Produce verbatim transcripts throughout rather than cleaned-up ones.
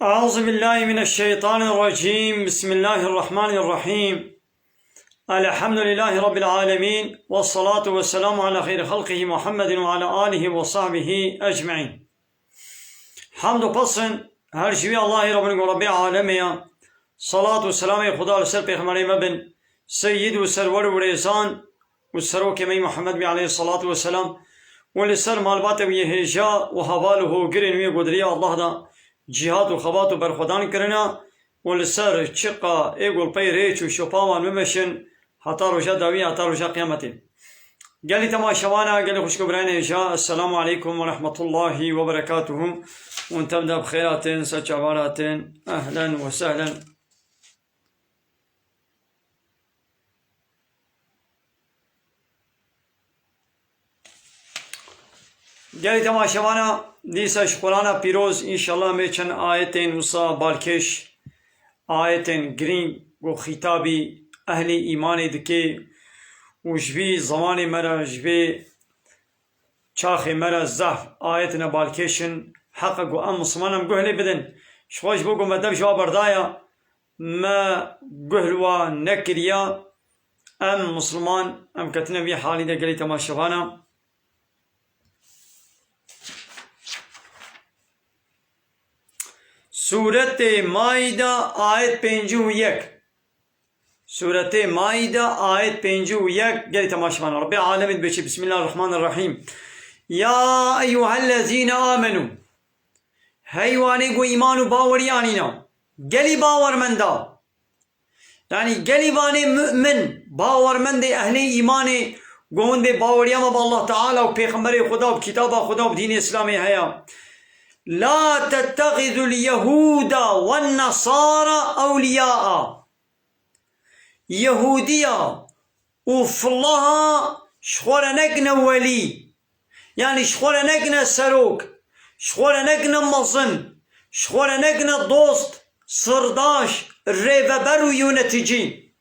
أعوذ بالله من الشيطان الرجيم. بسم الله الرحمن الرحيم. الحمد لله رب العالمين. والصلاة والسلام على خير خلقه محمد وعلى آله وصحبه أجمعين. Hamd û pesn her ji wî Allahê Rabbin ku Rabbê alemê ya. Salat û selamê Xuda li ser Pêxemberê me bin, Seyyid û Serwer û Rêzan û Serokê me Muhammed bî aleyhissalatu vesselam û li ser malbatê wî yê hêja û heval û hogirên wî ku di riya Allah de cîhat û xebat û berxwedan kirine û li ser çiqa ê ku li pey rêç û şopa wan bimeşin heta roja dawî, heta roja qiyametê. Gelî temaşevana, gelî xwişk û birayên hêja, Esselamu aleykum ve rahmetullahi ve berekatuhu. Hûn tev de bi xêr hatin, ser çavan hatin. Ehlen ve sehlen. Gelî temaşevana, dîsa ji Qur'ana pîroz, înşallah me çend ayetên wisa balkêş, ayetên girîng ku xîtabî ehlê îmanê dike û ji vî zemanê me re, ji vê çaxê me re zehf ayetine balkêş in, heq e ku em misliman em guh lê bidin. Ji xwe ji bo ku me dev ji wa berdaya, me guh li wa nekiriya, em misliman, em ketine vî halî de gelî temaşevana. Sûretê Maîde, ayet pêncî û yek. Sûretê Maîde, ayet pêncî û yek, gelî temaşevan. Rabbê alemê dibêje, Bismillahirrahmanirrahîm. Ya eyyuhellezîne amenû. Hey wanê ku îman û bawerî anîna. Gelî bawermenda. Yanî gelî vanê mu'min, bawermendê ehlê îmanê, ku hûn dê baweriya me bi Allah Teala û Pêxemberê Xuda û kitaba Xuda û bi dînê Îslamê heya. La tettexizul yehuda wen nesara ewliyaa. Yehûdiya û filaha ji xwe re nekine welî. Yanî ji xwe re nekine serok, ji xwe re nekine mezin, ji xwe re nekine dost, sirdaş, rêveber û yöneticî.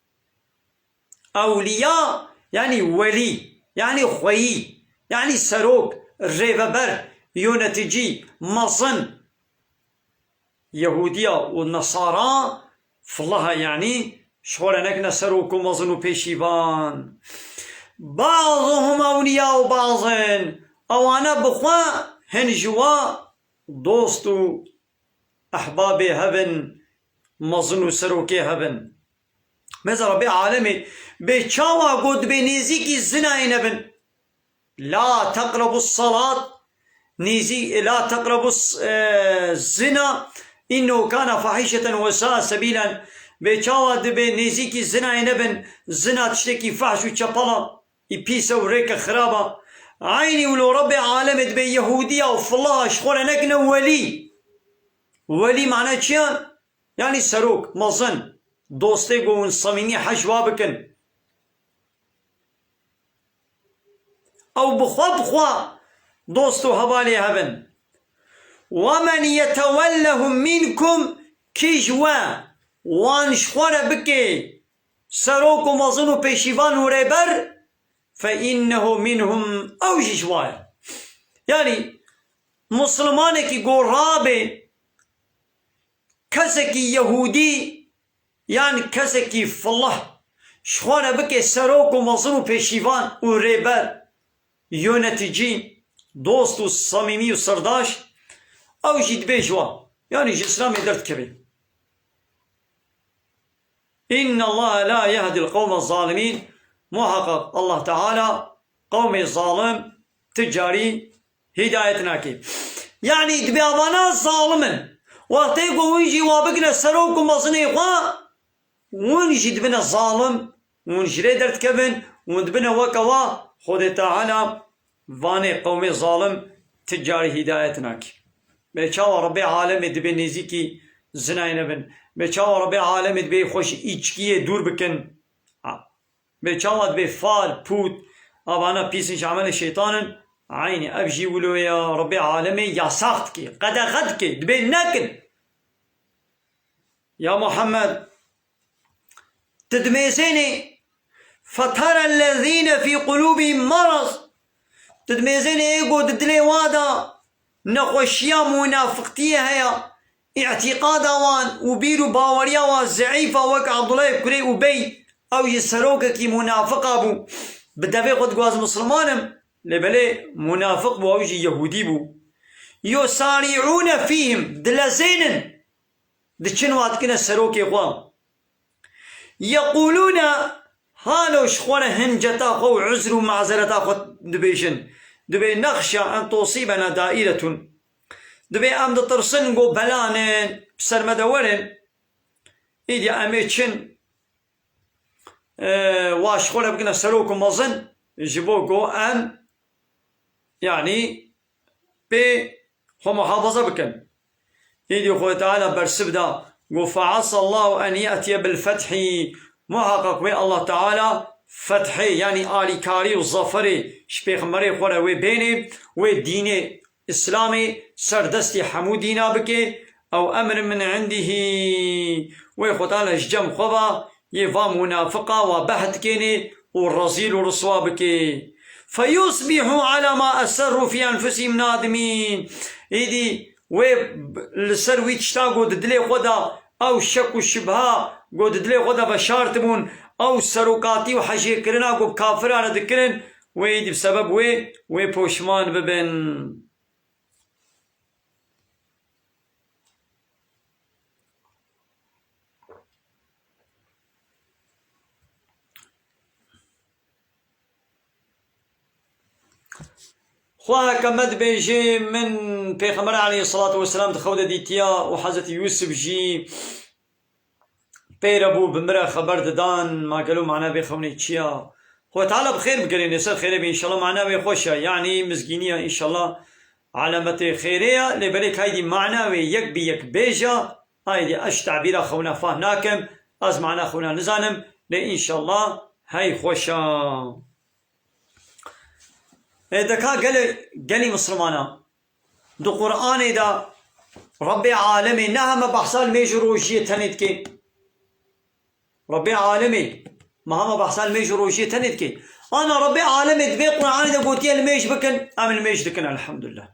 Ewliya, yanî welî, yanî xweyî, yanî serok, rêveber, yöneticî, mezin. Yehûdiya û Nesara, filaha yanî, ji xwe re nekine serok û mezin û pêşîvan. Ba'duhum ewliya'u ba'din. Ewane bi xwe hin ji wa dost û ehbabê hev in, mezin û serokê hev in. Mêza Rabbê alemê bê çawa got dibê nêzîkî zinayê nebin. La teqrebus salat, nêzî-, la teqrebus, e, zina, innehu kana fahîşeten ve sa'a sebîlen. Bê çawa dibê nêzîkî zinayê nebin, zina tiştekî fahş û çepala, î pîs e û rêke xirab e. Eynî wilo Rabbê alemê dibê Yehûdiya û filaha ji xwe re nekine welî. Welî mane çi ye? Yanî serok, mezin, dostê ku hûn semîmî hej wa bikin. Ew bi xwe bi xwe dost û hevalê hev in. "Ve men yetewellehum minkum", kî ji we wan ji xwe re bike serok û mezin û pêşîvan û rêber, "fe innehu minhum", ew jî ji wa ye. Yanî, mislimanekî ku rabe kesekî yehûdî yan kesekî filah ji xwe re bike serok û mezin û pêşîvan û rêber, yöneticî, dost û samîmî û sirdaş, ew jî dibê ji wan, yanî ji Îslamê derdikeve. "Innallaha la yehdil qewme zalimîn." Muhaqqaq Allah Teala qewmê zalim ti carî hîdayet nake. Yanî dibê avana zalim in. Wextê ku hûn jî wa bikine serok û mezinê xwe, hûn jî dibine zalim, hûn ji rê derdikevin, hûn dibine weke wa, Xwedê Teala vanê qewmê zalim ti carî hîdayet nake. Bê çawa Rebê alemê dibê nêzîkî zinayê nebin? Bê çawa Rebê alemê dibê xwe ji îçkiyê dûr bikin? Bê çawa dibê fal, pût, avana pîs in, ji emelê şeytan in? Eynî ev jî wilo ye, Rebê alemê yasax dike, qedexe dike, dibê nekin. Ya Muhammed, tu dimêzênê, "Feterellezîne fî qulûbihim merad", tu dimêzênê ê ku di dilê wa de nexweşiya munafiqtiyê heye, îtîqada wan û bîr û baweriya wan zeîf a, wek Abdullah kurê Ubey, ew jî serokekî munafiqa bû. Bi devê xwe digot ez misliman im, lê belê munafiq bû, ew jî Yehûdî bû. Yusarîûne fîhim, dilezênin, diçin wa dikine serokê xwe. Yeqûlûne, halo ji xwe re hinceta xwe û uzr û mazereta xwe dibêjin. Dibê nexşa en tusîbena daîretun. Dibê em ditirsin ku belanin bi ser me de werin. Îdî em ê çin, e, wa ji xwe re bikine serok û mezin, ji bo ku em, yanî, pê xwe muhafaza bikin. Îdî Xwedê Teala bersiv da, got, "Fe'asa Allahu en ye'tiye bil fethî." Muhaqqaq wê Allah Teala fethê, yanî alîkarî û zaferê ji pêxemberê xwe re wê bênê, wê dînê Îslamê ser destî hemû dîna bike, ew emrin min indihî, wê Xwedê Teala ji cem xwe va, yê va munafiqa wa behd kênê û rezîl û riswa bikê. Feyusbihû ala ma eserrû fî enfusihîm nadimîn. Îdî wê li ser wî tişta ku di dilê xwe de ew şek û şibha ku di dilê xwe de veşartibûn, ew serokatî û hejêkirina ku bi kafiran re dikirin, wê îdî bi sebeb wê, wê poşman bibin. Xwe heke me dibêjê, min Pêxember aleyhisselatu vesselam di xew de dîtiya û Hezretî Yûsif jî pê re bû, bi min re xeber didan, ma gelo mana vê xewnê çi ya? Xwe Teala bi xêr bigerîne, ser xêrê be, înşallah mana wê xweş e. Yanî mizgîniya înşallah alametê xêrê ye, lê belê kaydî mana wê yek bi yek bêja, aydî ez ji tabîra xewna fah nakim, ez mana xewna nizanim, lê înşallah hey xweş e. Ê, deka gelê, gelî Mislimana. Di Qur'anê de Rebbê Alemê ne heme behsa li mêj û rojiyê tenê dike. Rebbê Alemê, me heme behsa li mêj û rojiyê tenê dike. Ana Rebbê Alemê di vê Qur'anê de gotiye li mêj bikin, em li mêj dikin, elhamdulillah.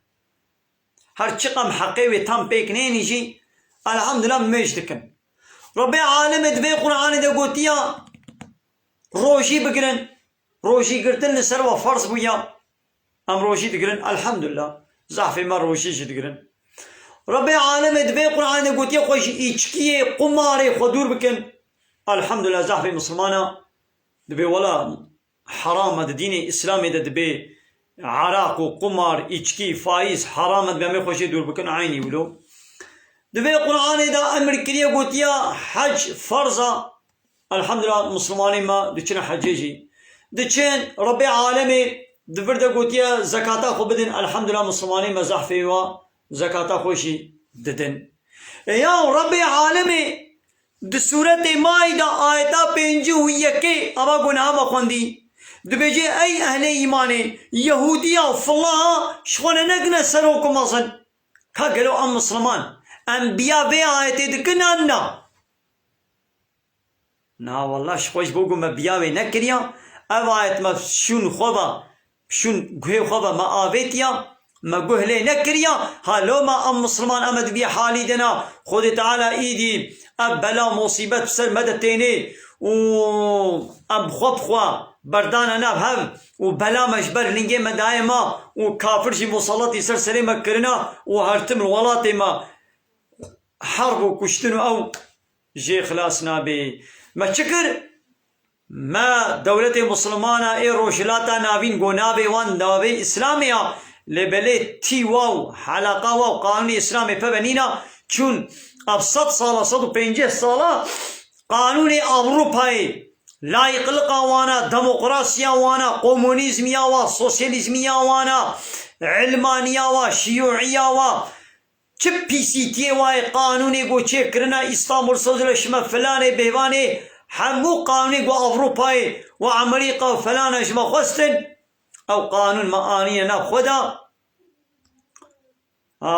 Her çiqem heqê wê tam pêk nênî jî, elhamdulillah, mêj dikin. Rebbê Alemê di vê Qur'anê de gotiya rojî bigirin. Rojî girtin li ser we ferz bûya. Em rojî digirin, elhamdulillah. Zehfê me rojî jî digirin. Rebbê Alemê di vê Qur'anê de gotiye xwe ji îçkiyê, qumarê xwe dûr bikin. Elhamdulillah, zehfê Mislimana dibê wela heram e, di dînê Îslamê de dibê eraq û qumar, îçkî, faîz heram e, dibê em ê xwe jê dûr bikin, eynî wilo. Di vê Qur'anê de emir kiriye, gotiye hec ferz e. Elhamdulillah, Mislimanê me diçine hecê jî. Diçin, Rebbê Alemê di vir de gotiye zekata xwe bidin. Elhamdulillah, Mislimanê me zehfê wa zekata xwe jî didin. E ya Rebbê Alemê di sûretê Maîde ayeta pêncî û yekê ava gunaha me xwendî. Dibêje, ey ehlê îmanê, Yehûdiya filan ji xwe re nekine serok û mezin. Ka gelo em Misliman, em biya vê ayetê dikin an na? Na, wallah, ji xwe ji bo ku me biya wê nekiriya, ev ayet me şûn xwe ve, şûn guhê xwe ve me avêtiya, me guh lê nekiriya, ha loma em Misliman em di vî halî de na, Xwedê Teala îdî ev bela musîbet bi ser me de tênê û em xwe bi xwe berdane nav hev û bela me ji ber lingê me daye ma û kafir jî musallatî ser serê me kirina û her tim li welatê me herb û kuştin û ew jê xilas nabê. Me çi kir? Me dewletê Mislimana ê Rojhilata Navîn, ku navê wan navê Îslamê ya, lê belê tî wa û helaqa wa û qanûnê Îslamê peve nîna, çûn ev sed sala, sed û pêncî sala qanûnê Ewropayê, layîqliqa wana, demokrasiya wana, komunîzmiya wa, sosyalîzmiya wana, ilmaniya wa, şiyûiya wa, çi pîsîtiyê wayê qanûnê ku çêkirine Îstanbul, Sözleşme, filanê, bêhvanê, hemû qanûnê ku Ewropayê û Amerîka û felana ji me xwestin, ew qanûn me anîne nav xwe de. A,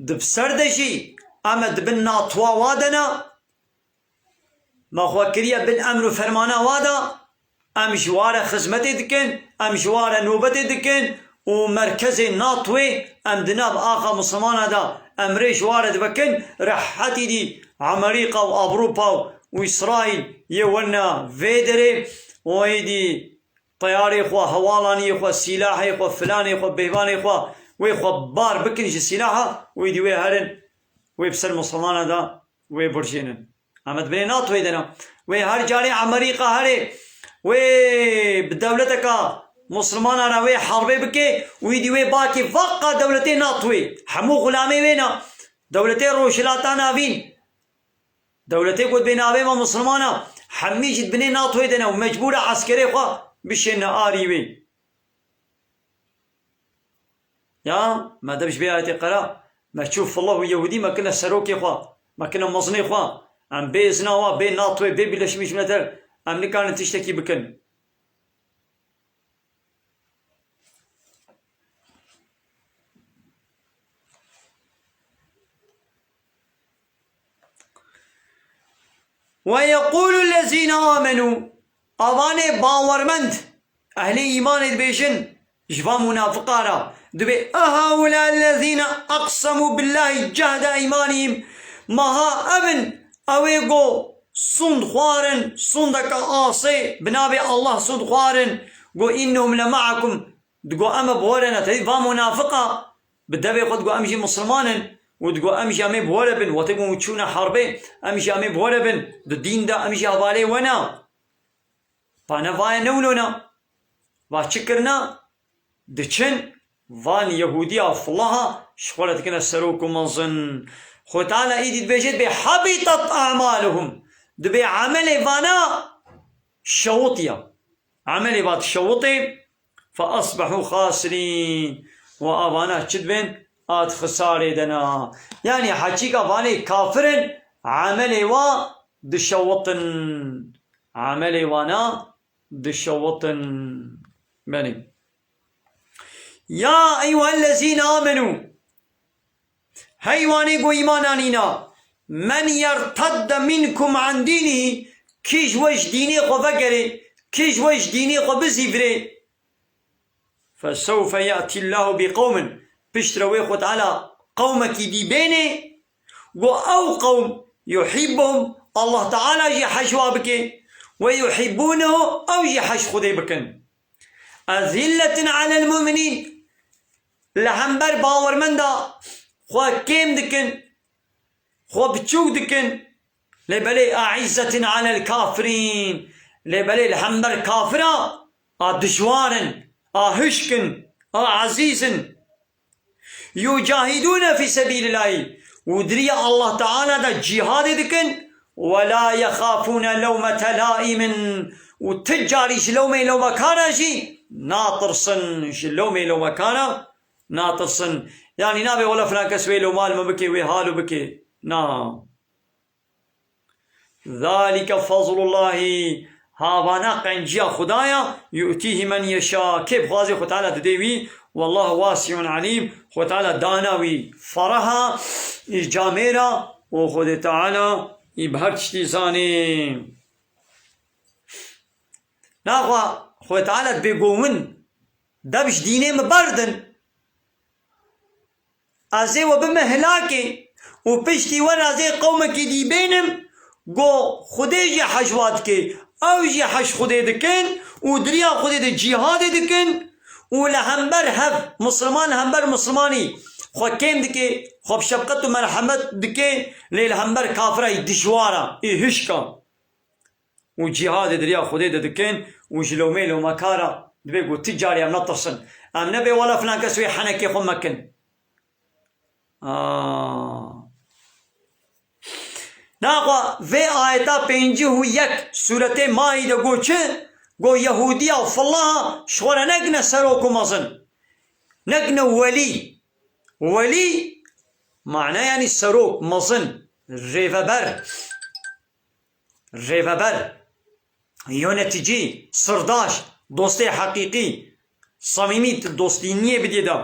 di bi ser de jî em e di bin natwa wa de ne. Me xwe kiriye bin emr û fermana wa de, em ji wa re xizmetê dikin, em ji wa re nobetê dikin û merkezê natwê em di nav axa Mislimana de emrê ji wa re divekin, rehetî dî Amerîka û Ewropa û Îsraîl yê wena vê derê û êdî teyarê xwe, hewalaniyê xwe, sîlahê xwe, filanê xwe, bêhvanê xwe, wê xwe bar bikin ji sîlaha, wê dî wê herin, wê bi ser Musulmana de wê birjênin. Em di binê NATOyê de ne. Wê her carê Amerîka herê, wê bi dewleteka Musulmana re wê herbê bike, wî dî wê bakê vaqa dewletê NATOyê. Hemû xulamê wê ne. Dewletê Rojhilata Navîn. Dewletê ku dibê navê me Musulmana, hemî jî di binê NATOyê de ne û mecbûr e eskerê xwe bişêne arî wê. Ya, me dev ji vê ayetê qera, me çû fillah û Yehûdî me kine serokê xwe, me kine mezinê xwe. Em bê izna wa, bê NATOyê, bê Birleşmiş Milletler, em nikarin tiştekî bikin. Ve yeqûlul lezîne amenû, avanê bawermend, ehlê îmanê dibêjin, ji van munafiqa re dibê, ehaulâ lezîne aqsemû billâhi cehde eymanîhim, maha ev in, ew ê go sûnd xwarin, sûndeke asê, bi navê Allah sûnd xwarin, go, innehum le ma'akum, digo, em ê bi we re ne, tevî va munafiqa, bi devê xwe digo, em jî musulman in, û digo, em jî em ê bi we re bin, wextê ku hûn çûne herbê, em jî em ê bi we re bin, di dîn de em jî hevalê we ne. Pa ne vaye ne wilo ne. Va çi kirine? Diçin, van Yehûdiya filaha, ji xwe re dikine serok û mezin. Xwe Teala îdî dibêje, dibê, habitat a'maluhum. Dibê emelê vana şewitiya. Emelê va dişewitê, fe asbehû xasirîn. Û avana çi dibên? A di xisarê de ne. Yanî heçîka vanê kafir in, emelê wa dişewitin. Emelê wana dişewitin. Belê. Ya eyyuhellezîne amenû. Hey wanê ku îman anîna. Men yertedde minkum an dînî, kî ji we ji dînê xwe vegerê, kî ji we ji dînê xwe bizîvirê. Fesewfe ye'tî Allahu bi qewmin. Piştre wê Xwe Teala qewmekî dî bênê. Go ew qewm yuhibbuhum, Allah Teala jî hej wa bike. Ve yuhibbûnehu, ew jî hej Xwedê bikin. Ezilletin alel mu'minîn. Li hember bawermenda xwe kêm dikin, xwe biçûk dikin. Lê belê a'izzetin alel kafirîn. Lê belê li hember kafira a dijwar in, a hişk in, a ezîz in. Yucahidûne fî sebîlillahî. Û di riya Allah Teala de cîhadê dikin. Ve la yexafûne lewmete laimin. Û ti carî ji lewmê lewmekara jî natirsin. Ji lewmê lewmekara natirsin. Yanî nabe wela filan kes wê lewma li min bike, wê halo bike. Na. Zalike fazlullahi, havana qenciya Xwedaya, yu'tîhi men yeşa, kê bixwazê Xwe Teala didê wî, wallahu wasi'un alîm, Xwe Teala dana wî feraha, î camêra, û Xwedê Teala î bi her tiştî zanê. Naxwe Xwe Teala dibê go win, dev ji dînê min berdin. Ez ê we bime hilakê û piştî we re ez ê qewmekî dî bênim, go Xwedê jî hej wa dike, ew jî hej Xwedê dikin û di riya Xwedê de cîhadê dikin û li hember hev, misilman li hember misilmanî xwe kêm dike, xwe bi şefqet û merhemet dike, lê li hember kafira î dijwar e, î hişk e. Û cîhadê di riya Xwedê de dikin û ji lewmê lewmekara dibê ku ti carî em netirsin. Em nebê wela filan kes wê henekê xwe mekin. Aa. Naxwe vê ayeta pêncî û yek sûretê Maîde got çi? Got Yehûdiya û filaha ji xwe re nekine serok û mezin. Nekine welî. Welî mane yanî serok, mezin, rêveber. Rêveber, yönetici, sırdaş, dostê heqîqî, samîmî, tu dostî niyê bidî de.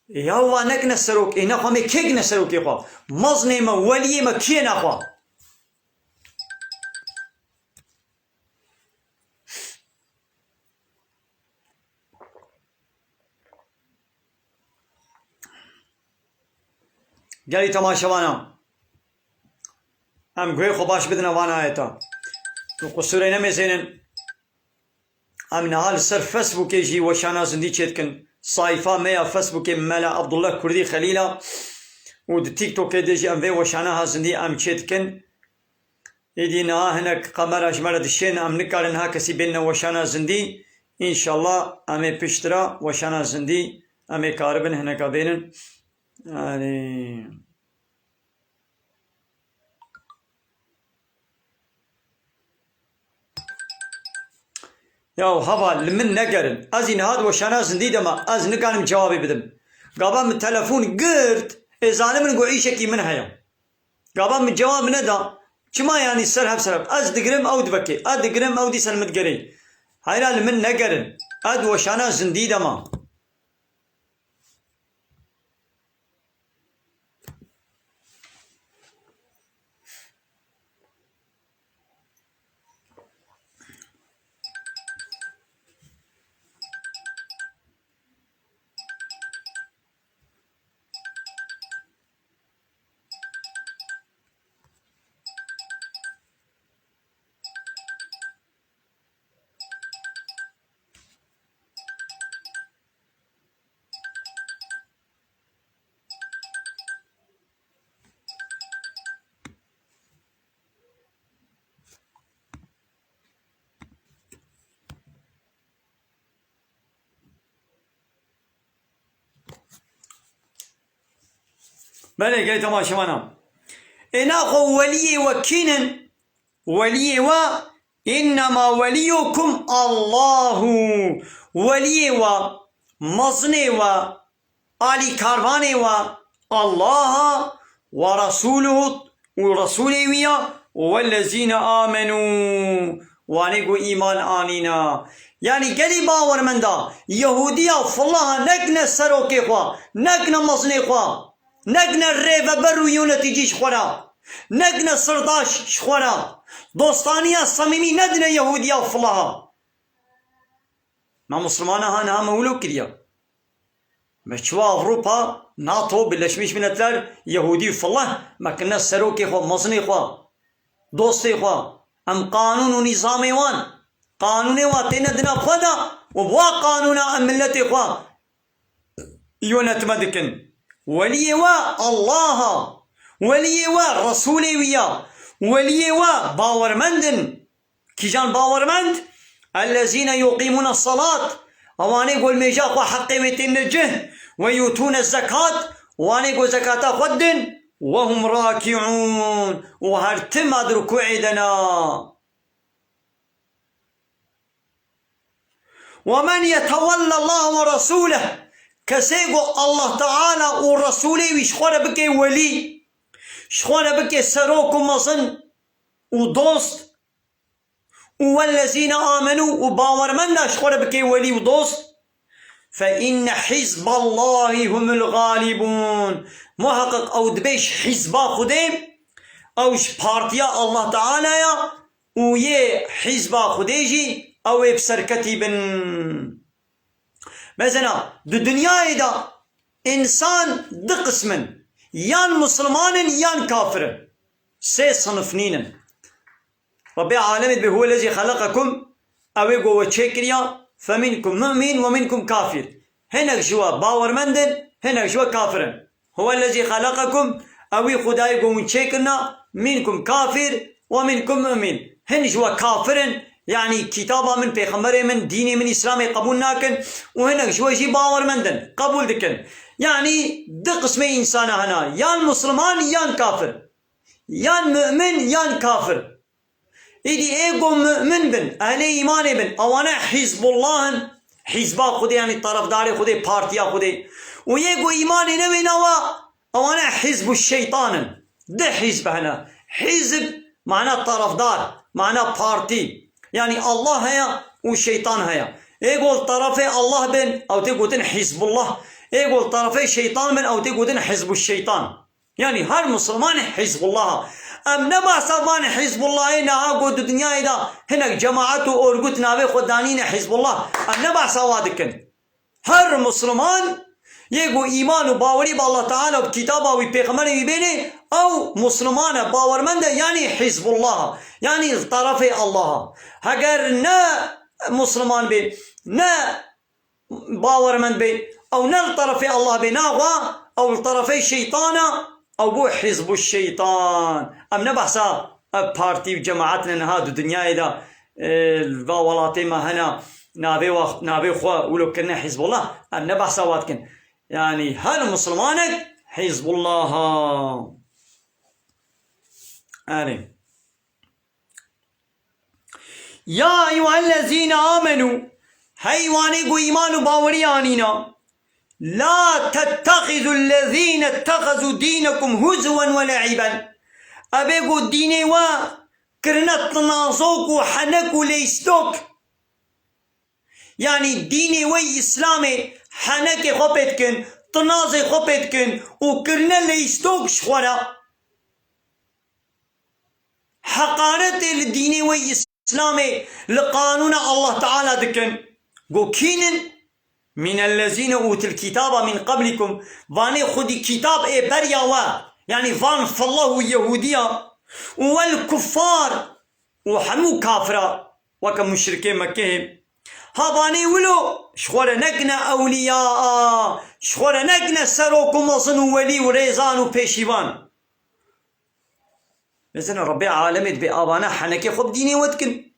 Ya wa nekine serok, ê nexwe me kê kine serokê xwe? Meznê me, weliyê me kiyê nexwe? Gelî temaşevana, em guhê xwe baş bidine van ayeta. Tu qusûrê nemêzênin. Em niha li ser Facebookê jî weşana zindî çêdikin. Sayfa me ya Facebookê Mela Abdullah Kurdî Xelîl a û di TikTokê de jî em vê weşana ha zindî em çêdikin. Êdî niha hinek kamera ji me re dişên, em nikarin ha kesî bênine weşana zindî. Înşallah em ê piştre weşana zindî em ê karibin hineka bênin. Erê. Ya heval, li min negerin. Ez jî niha di weşana zindî de me. Ez nikarim cewabê bidim. Gava min telefon girt, ê zanibin ku îşekî min heye. Gava min cewab neda. Çima yanî ser hev ser hev? Ez digirim, ew divekê. Ez digirim, ew dîsa li min digerê. Heyra li min negerin. Ez di weşana zindî de me. Belê, gelê temaşevana. Ê naxwe weliyê we kînin? Weliyê we, "Innema weliyukum Allahu." Weliyê we, mezinê we, alîkarvanê we Allah a, "Ve Resûluhu", û Resûlê wî ya, "Wellezîne amenû", wanê ku îman anîna. Yanî gelî bawermenda, Yehûdiya filaha nekine serokê xwe, nekine mezinê xwe. Nekine rêveber û yonetîcî ji xwe re. Nekine sirdaş ji xwe re. Dostaniya semîmî nedine Yehûdiya filaha. Me Musulmana ha niha me wilo kiriye. Me çiwa Avrupa, NATO, Birleşmiş Milletler, Yehûdî û filah, me kirine serokê xwe, mezinê xwe, dostê xwe. Em qanûn û nîzamê wan, qanûnê wan têne dina xwe de û bi wa qanûna em miletê xwe yonetme dikin. Weliyê we Allah a. Weliyê we Resûlê wî ya. Weliyê we bawermend in. Kîjan bawermend? "Ellezîne yuqîmûne salat." Ewanê ku li mêja xwe heqê wê tên necih. "Ve yûtûne zekat." Wanê ku zekata xwe didin. "Ve hum rakîûn." Û her tim di rukûê de ne. "Ve men yetewelle Allah ve Resûleh." Kesê ku Allah Teala û Resûlê wî ji xwe re bike welî, ji xwe re bike serok û mezin û dost, û "wellezîne amenû", û bawermenda ji xwe re bike welî û dost, "fe inne hizballahî humul galîbûn." Muheqeq ew dibe ji hizba Xwedê, ew ji partiya Allah Teala ya, û yê hizba Xwedê jî ew ê bi serketî bin. Mesela di dinyayê de însan du qism in, yan misilman in yan kafir in. Sê sinif nînin. Rebbê alemê dibê "Huwellezî xeleqekum", ew ê ku we çêkiriya, "feminkum mu'min ve minkum kafir." Hinek ji we bawermend in, hinek ji we kafir in. "Huwellezî xeleqekum", ewî Xwedayê ku hûn çêkirina, "minkum kafir ve minkum mu'min." Hin ji we kafir in, yanî kitaba min, pêxemberê min, dînê min Îslamê qebûl nakin û hinek ji we jî bawermend in, qebûl dikin. Yanî du qismê însana hene, yan misilman yan kafir. Yan mu'min yan kafir. Îdî ê ku mu'min bin, ehlê îmanê bin, ewane Hizbullah in, hizba Xwedê, yanî tarafdarê Xwedê, partiya Xwedê. Û yê ku îmanê newêna wa, ewane hizbu şeytan in. Di hizb hene. Hizb mana tarafdar, mana partî. Yanî Allah heye û şeytan heye. Ê ku li tarafê Allah bin, ew tê gotin Hizbullah. Ê ku li tarafê şeytan bin, ew tê gotin hizbu şeytan. Yanî her misilman Hizbullah a. Em ne behsa van Hizbullahê niha ku di dinyayê de hinek cemaet û orgut navê xwe danîne Hizbullah. Em ne behsa wa dikin. Her misilman Yê ku îman û bawerî bi Allah Teala û bi kitaba wî, pêxemberê wî bênê, ew musliman e, bawermend e, yanî Hizbullah e, yanî li terefê Allah e. Heger ne musliman bê, ne bawermend bê, ew ne li terefê Allah bê, naxwe ew li terefê şeytan e, ew bû hizbu şeytan. Em ne behsa ev partî û cemaet ne niha di dinyayê de, e, li va welatê me hene, navê wa, navê xwe wilo kirine Hizbullah, em ne behsa wa dikin. Yanî her Muslimanek Hizbullah a. Erê. Ya eyyuhellezîne amenû, hey wanê ku îman û bawerî anîna, la tettexizû lezîne ittexezû dînekum huzwen we le'iben. Ebê ku dînê we kirine tinazok û henek û leyîstok. Yanî dînê we yî Îslamê henekê xwe pê dikin, tinazê xwe pê dikin û kirine leyîstok ji xwe re. Heqaretê li dînê we yî Îslamê, li qanûna Allah Teala dikin. Go kînin? Mînellezîne ûtil kitaba min qablikum. Vanê xwedî kitab ê beriya we. Yanî van fillah û Yehûdiya. Û wel kuffar. Û hemû kafira, weke muşrikê Mekkehê, ha vanê wilo, ji xwe re nekine ewliya, ji xwe re nekine serok û mezin û welî û rêzan û pêşîvan. Mesela Rebbê alemê dibê avana henekê xwe bi dînê we dikin.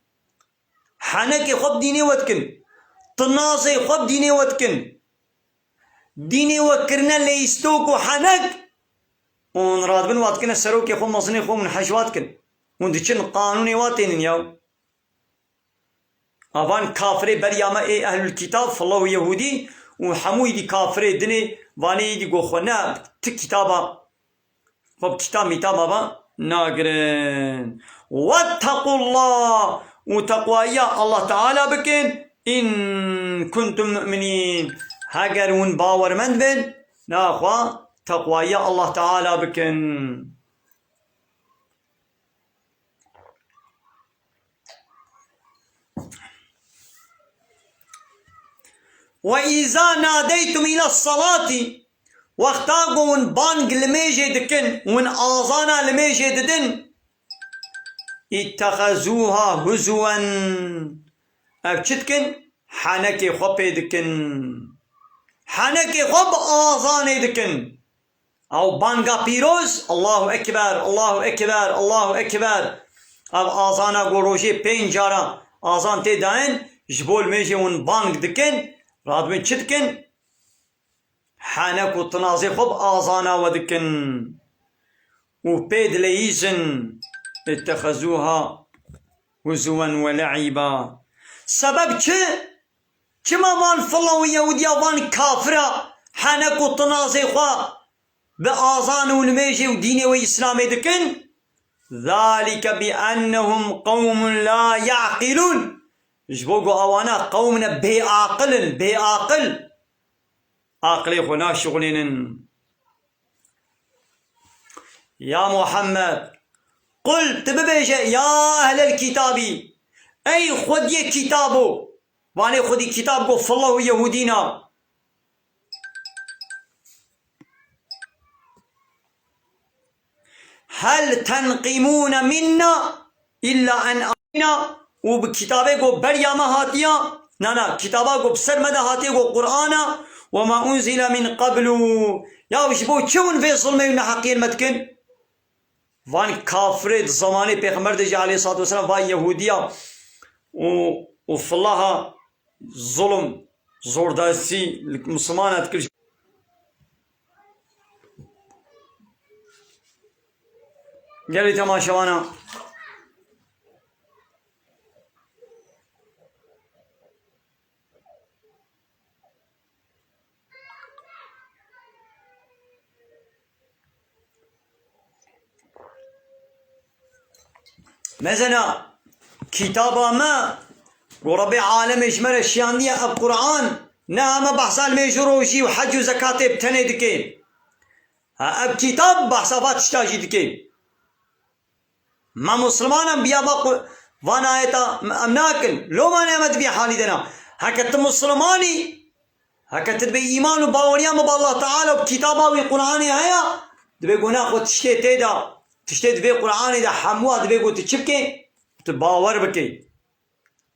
Henekê xwe bi dînê we dikin. Tinazê xwe bi dînê we dikin. Dînê we kirine leyîstok û henek. Hûn radibin wa dikine serokê xwe, mezinê xwe, hûn hej wa dikin. Hûn diçin qanûnê wa tênin yaw. Avan kafirê beriya me ê ehlul kitab, fillah û yehûdî û hemû îdî kafirê dinê, vanê îdî go xwe ne ti kitaba, xwe bi kitab mîtaba ve nagirin. Wettequllah, û teqwayiya Allah Teala bikin, in kuntum mu'minin. Heger hûn bawermend bin, naxwe teqwayiya Allah Teala bikin. Ve îza nadeytum île salati, wexta ku hûn bang li mêjê dikin, hûn azana li mêjê didin, ittexezûha huzwen, ev çi dikin? Henekê xwe pê dikin. Henekê xwe bi azanê dikin. Ew banga pîroz, Allahu Ekber, Allahu Ekber, Allahu Ekber. Ev azana ku rojê pênc cara azan tê dayîn, ji bo li mêjê hûn bang dikin, radibin çi dikin? Henek û tinazê xwe bi azana we dikin û pê dileyîzin. Ittexezûha huzwen we le'îba. Sebeb çi? Çima van fila û Yehûdiya, van kafira henek û tinazê xwe bi azan û nimêjê û dînê wê Îslamê dikin? Zalike bi ennehum qewmun la ya'qilûn. Ji bo ku ewana qewm ne bêaqil in, bêaqil. Aqilê xwe naşixulênin. Ya Muhammed, qul, tu bibêje, ya ehlel kitabî, ey xwediyê kitabo, vanê xwedî kitab go fila û Yehûdîna. Hel tenqimûne minna illa en amina û bi kitabê ku beriya me hatiya, na, na, kitaba ku bi ser me de hatiye ku Qur'an e, we ma unzile min qeblu. Ya ji bo çi hûn vê zilmê û neheqiyên me dikin? Van kafirê di zamanê Pêxember de jî aleyhissalatu vesselam, van Yehûdiya û, û filaha zulm, zordestî li Mislimana dikir. Gelî temaşevana. Mezena kitaba me ku Rebê alemê ji me re şiyandiye, ev Qur'an, ne em behsa nimêj û rojî û hec û zekatê bi tenê dike. Ha, ev kitab behsa va tişta jî dike. Me Musliman em biya va qu-, van ayeta em nakin. Loma ne me di vî halî de na. Heke tu Muslimanî, Heke tu dibê îman û baweriya me bi Allah Teala û bi kitaba wî Qur'anê heye, dibê ku naxwe tiştê tê de, tiştê di vê Qur'anê de hemûa dibê ku tu çi bikê? Tu bawer bikê.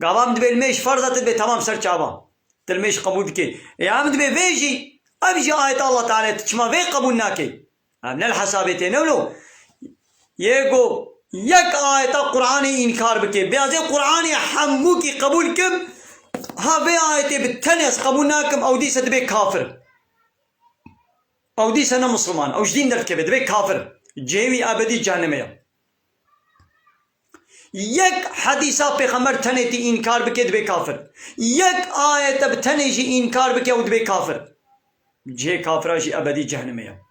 Gava em dibê li mêj ferz e, tu dibê temam ser çava. Tu li mêj qebûl dikê. Ê em dibê vê jî, ev jî ayeta Allah Teala, tu çima vê qebûl nakê? Ev ne li hesabê tê, ne wilo. Yê ku yek ayeta Qur'anê înkar bike, bêazê Qur'anê hemûkî qebûl kim, ha vê ayetê bi tenê ez qebûl nakim, ew dîse dibe kafir. Ew dîse ne Misliman, ew ji dîn derdikeve, dibe kafir. Cihê wî ebedî cehennemê ye. Yek hedîsa Pêxember tenê tî înkar bike, dibe kafir. Yek ayete bi tenê jî înkar bike, ew dibe kafir. Cihê kafira jî ebedî cehennemê ye.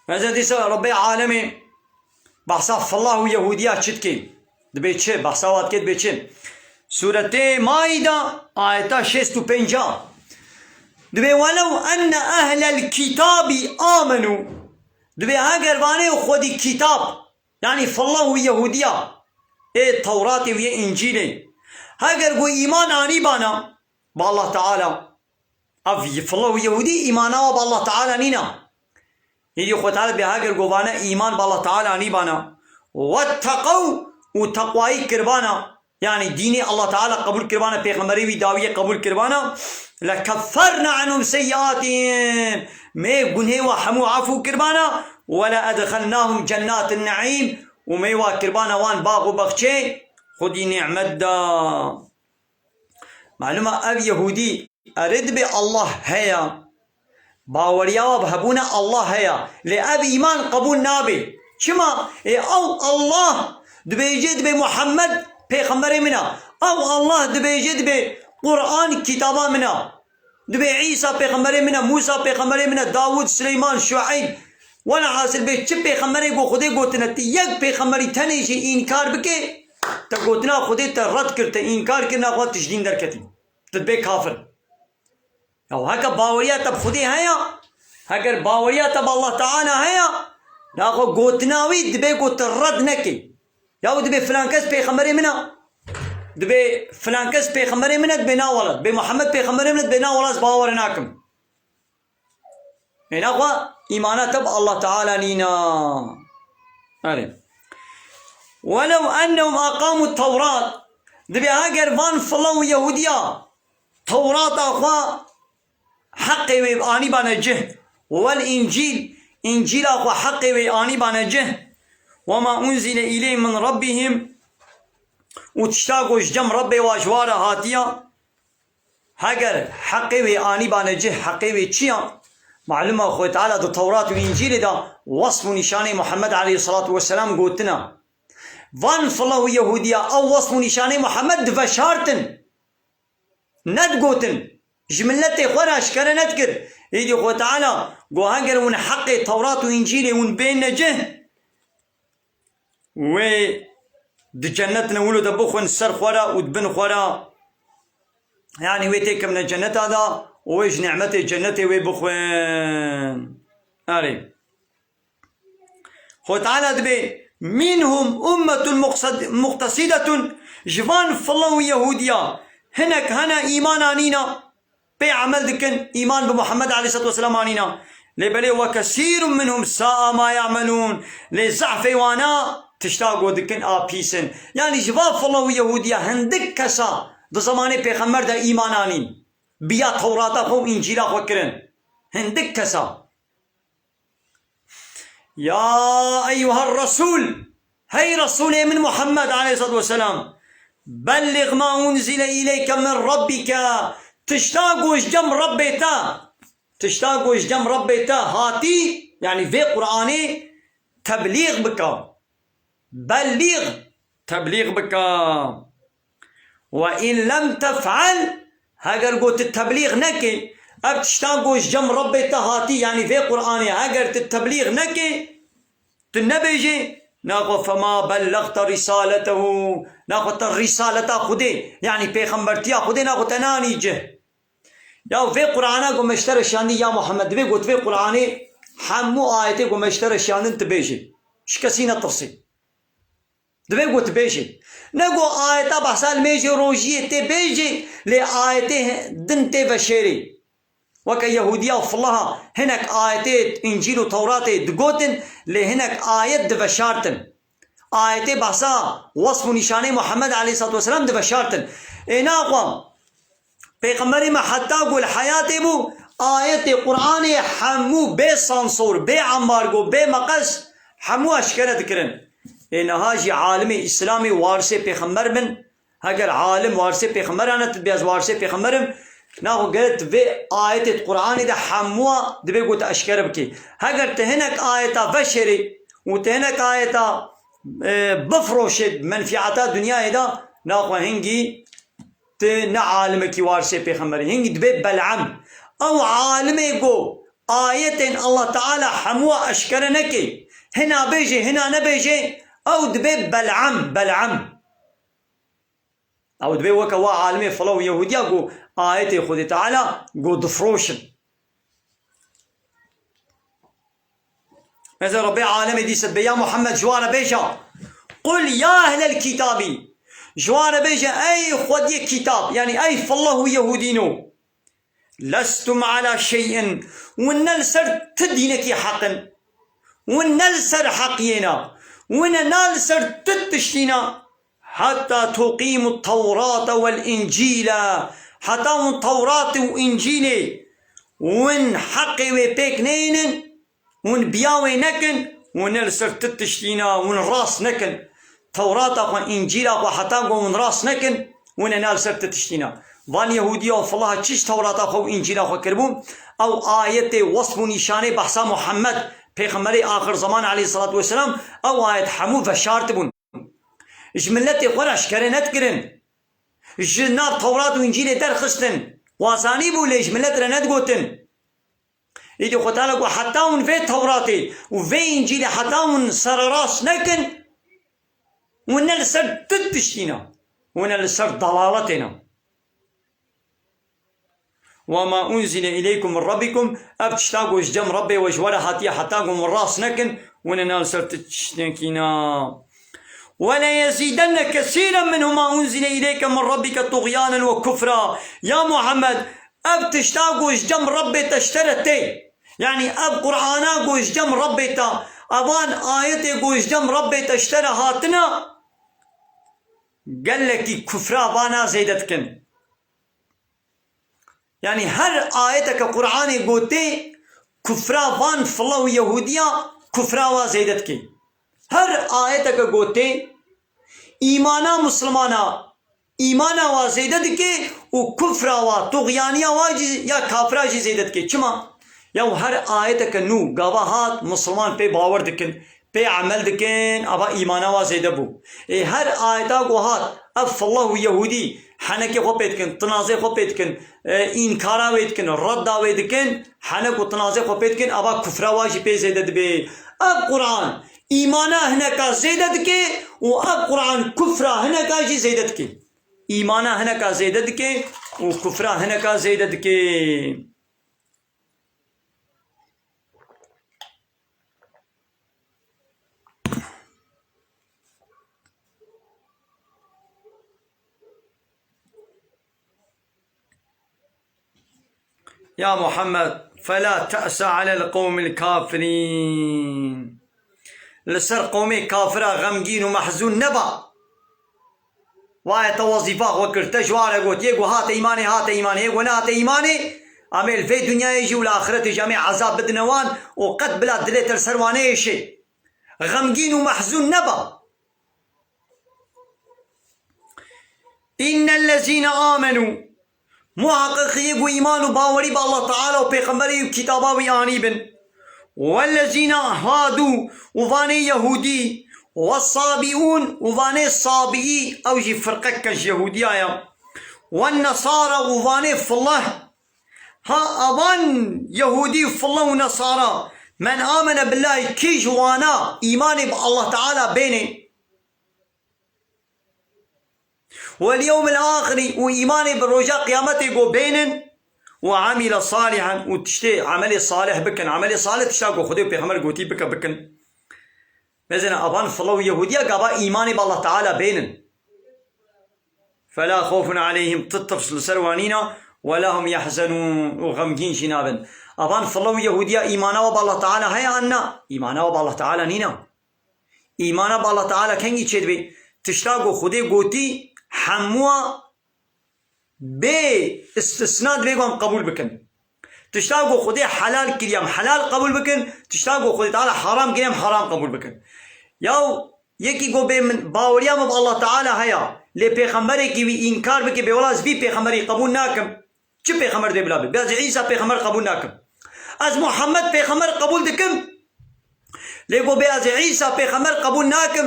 Mesela dîsa Rebbê alemê behsa fillah û Yehûdiya çi dikê? Dibê çi? Behsa wa dikê dibê çi? Sûretê Maîda, ayeta şêst û pênc a. Dibê, "Welew enne ehlel kitabî amenû." Dibê heger vanê xwedî kitab, yanî fillah û Yehûdiya, ê Tewratê û yê Încîlê, heger ku îman anîbana bi Allah Teala, ev fillah û Yehûdî îmana wa bi Allah Teala nîna. Êdî Xwe Teala dibê heger ku vane îman bi Allah Teala anîbana, wetteqew, û teqwayî kiribana, yanî dînê Allah Teala qebûl kiribana, pêxemberê wî dawiyê qebûl kiribana, lekefferna anhum seyyiatihim, me gunhê wa hemû efû kiribana, we le edxelnahum cennatin neîm, û me wa kiribana wan bax û bexçê xwedî nîmet da. Malûm e ev Yehûdî erê dibê Allah heye. Baweriya wa bi hebûna Allah heye. Lê ev îman qebûl nabe. Çima? Ê ew Allah dibêje dibê Muhammed pêxemberê min e. Ew Allah dibêje dibê Qur'an kitaba min e. Dibê Îsa pêxemberê min e, Mûsa pêxemberê min e, Dawûd, Sileyman, Şueyb. Welhasil bê çi pêxemberê ku Xwedê gotine, tu yek pêxemberî tenê jî înkar bike, te gotina Xwedê te red kir, te înkar kir, naxwe tu ji dîn derketî. Tu dibê kafir. Ya heke baweriya te bi Xwedê heye, heger baweriya te bi Allah Teala heye, naxwe gotina wî dibê ku tu red nekê. Ya û dibê filan kes pêxemberê min e. Dibê filan kes pêxemberê min e, dibê na wela. Dibê Muhammed pêxemberê min e, dibê na wela ez bawer nakim. Ê naxwe îmana te bi Allah Teala nîna. Erê. Welew ennehum aqamu tewrat. Dibê heger van filan û Yehûdiya Tewrata xwe heqê wê anîbane cih. Wel Încîl, Încîla xwe heqê wê anîbane cih. Wema unzile îleyhim min Rabbihim. Û tişta ku ji cem Rebbê wa ji wa re hatiya. Heger heqê wê anîbane cih, heqê wê çi ya? Malûm e Xwedê Teala di Tewrat û Încîlê de wesf û nîşanê Muhammed aleyhisselatu vesselam gotina. Van filan û Yehûdiya ew wesf û nîşanê Muhammed diveşartin. Nedigotin. Ji miletê xwe re eşkere nedikir. Êdî Xwedê Teala got, heger hûn heqê Tewrat û Încîlê hûn bêne cih, wê di cennet ne wilo de bixwin ser xwe re û di bin xwe re. Yanî wê têkevne cenneta de û wê ji nîmetê cennetê wê bixwin. Erê. Xwe Teala dibê, "Minhum ummetun muqsad-, muqtesidetun", ji van filan û Yehûdiya hinek hene îman anîna, pê emel dikin, îman bi Muhammed aleyhisselatu vesselam anîna. Lê belê, "Ve kesîrun minhum sa'a ma ya'melûn", lê zehfê wana tişta ku dikin a pîs in. Yanî ji van filan û Yehûdiya hindik kesa di zemanê pêxember de îman anîn. Biya Tewrata xwe û Încîla xwe kirin. Hindik kesa. Ya eyyuhar Resul, hey Resulê min Muhammed aleyhissalatu vesselam, belliğ ma unzile ileyke min Rabbike, tişta ku ji cem Rebbê te, tişta ku ji cem Rebbê te hatî, yanî vê Qur'anê teblîğ bike. Belliğ, teblîğ bike. Ve in lem tef'el, heger ku tu teblîğ nekî, ev tiştan ku ji cem Rebbê te hatî, yanî vê Qur'anê, heger tu teblîğ nekî, tu nebêjî, naxwe fema bellexte risaletehu, naxwe te risaleta Xwedê, yanî pêxembertiya Xwedê naxwe te nanî cih. Ya vê Qur'ana ku me ji te re şiyandî ya Muhammed, divê ku tu vê Qur'anê hemû ayetê ku me ji te re şiyandin tu bêjî. Ji kesî netirsî. Divê ku tu bêjî. Ne ku ayeta behsa limêjê rojiyê tê bêjî, lê ayetê din tê veşêrî. Weke Yehûdiya filaha hinek ayetê Încîl û Tewratê digotin, lê hinek ayet diveşartin. Ayetê behsa wesf û nîşanê Muhammed aleyhissalatu vesselam diveşartin. Ê naxwe Pêxemberê me heta ku li heyatê bû, ayetê Qur'anê hemû bê sansor, bê ambargo, bê meqes hemû eşkere dikirin. Ê niha jî alimê Îslamê warisê pêxember bin, heger alim warisê pêxemberan e, tu dibê ez warisê pêxember im, naxwe gere tu vê ayetê di Qur'anê de hemûa divê ku tu eşkere bikî. Heger tu hinek ayeta veşêrî û tu hinek ayeta, e, bifiroşê menfîeta dinyayê de, naxwe hingî tu ne alimekî warisê pêxemberî, hingî dibê Bel'am. Ew alimê ku ayetên Allah Teala hemûa eşkere nekê, hina bêjê, hina nebêjê, ew dibê Bel'am, Bel'am. Ew dibê weke wa alimê fila û Yehûdiya ku ayetê Xwedê Teala ku difiroşin. Mesela Rabbê alemê dîse be ya Muhammed ji wan re bêje, "Qul ya ehlel kitabî." Ji wan re bêje, "Ey xwediyê kitab, yanî ey fillah û Yehûdîno. Lestum ala şey'in." Hûn ne li ser ti dînekî heq in. Hûn ne li ser heqiyê ne. Hûn ne li ser ti tiştî ne. Heta tuqîmu Tewrate wel Încîle. Heta hûn Tewratê û Încîlê hûn heqê wê pêk neynin, hûn biya wê nekin, hûn ne li ser ti tiştî ne, hûn rast nekin. Tewrata xwe, Încîla xwe heta ku hûn rast nekin, hûn ê ne li ser ti tiştî ne. Van Yehûdiya û filaha çi ji Tewrata xwe û Încîla xwe kiribû, ew ayetê wesf û nîşanê behsa Muhammed, pêxemberê axir zeman aleyhisselatu vesselam, ew ayet hemû veşartibûn. Ji miletê xwe re eşkere nedikirin. Ji nav Tewrat û Încîlê derxistin. Wa zanîbû lê ji milet re nedigotin. Îdî Xwedê Teala got, heta hûn vê Tewratê û vê Încîlê heta hûn sererast nekin, hûn ne li ser ti tiştî ne. Hûn ne li ser dalaletê ne. Ve ma unzile ileykum min rabbikum, ev tişta ku ji cem Rebbê we ji we re hatiye heta ku hûn rast nekin, hûn ê ne li ser ti tiştekî ne. Ve le yezîdenne kesîren minhum ma unzile ileyke min rabbike tuxyanen ve kufra. Ya Muhammed, ev tişta ku ji cem Rebbê te ji te re tê. Yanî ev Qur'ana ku ji cem Rebbê te, evan ayetê ku ji cem Rebbê te ji te re hatine, gelekî kufra vana zêde dikin. Yanî her ayeteke Qur'anê gotê, kufra van fila û Yehûdiya kufra wa zêde dike. Her ayeteke gotê, îmana Muslimana, îmana wa zêde dike û kufra wa, tuxyaniya wa jî ya kafira jî zêde dike. Çima? Ya her ayeteke nû gava hat, Musliman pê bawer dikin. Pê emel dikin, ava îmana wa zêde bû. Ê her ayeta ku hat, ev fillah û yehûdî henekê xwe pê dikin, tinazê xwe pê dikin, e, înkara wê dikin, redda wê dikin, henek û tinazê xwe pê dikin, ava kufra wa jî pê zêde dibe. Ev Quran îmana hineka zêde dike û ev Quran kufra hineka jî zêde dike. Îmana hineka zêde dike û kufra hineka zêde dike. Ya Muhammed, fela te'se alel qewmil kafirîn. Li ser qewmê kafira xemgîn û mehzûn neba. Waye te wezîfa xwe kir, te ji wan re got, yê ku hate îmanê, hate îmanê, yê ku nehate îmanê, em ê li vê dinyayê jî û li axiretê jî em ê ezab bidine wan û qet bila dilê te li ser wan neyêşê. Xemgîn û mehzûn neba. Înnellezîne amenû, muheqeq yê ku îman û bawerî bi Allah Teala û Pêxemberê û kitaba wî anîbin. Wellezîne hadû, û vanê Yehûdî, wessabîûn, û vanê Sabîî, ew jî firqek ji Yehûdiya ye. Wennesara, û vanê fillah. Ha avan Yehûdî, fillah û Nesara, men amene billahî, kî ji wana îmanê bi Allah Teala bênê, Wel yewmil axirî, û îmanê bi roja qiyametê ku bênin, وعمل صالحا, û tiştê emelê salih bikin. Emelê salih tişta ku Xwedê û Pêxember gotî bike, bikin. Mezina avan filo û Yehûdiya gava îmanê bi Allah Teala bênin. فلا خوف عليهم, ti tirs li ser wan nîna, ولا هم يحزنون, û xemgîn jî nabin. Avan filo û Yehûdiya îmana wa bi Allah Teala heye an na? Îmana wa bi Allah Teala nîna. Îmana bi Allah Teala kengî çêdibe? Tişta ku Xwedê gotî hemûa bê istisna divê ku em qebûl bikin. Tişta ku Xwedê helal kiriye em helal qebûl bikin, tişta ku Xwedê Teala haram kiriye em haram qebûl bikin. Yaw yekî ku bê min baweriya min bi Allah Teala heye, lê pêxemberekî wî înkar bike, bê wela ez vî pêxemberî qebûl nakim. Çi pêxember dê bila be? Bê ez Îsa pêxember qebûl nakim. Ez Muhammed pêxember qebûl dikim. Lê ku bê ez Îsa pêxember qebûl nakim,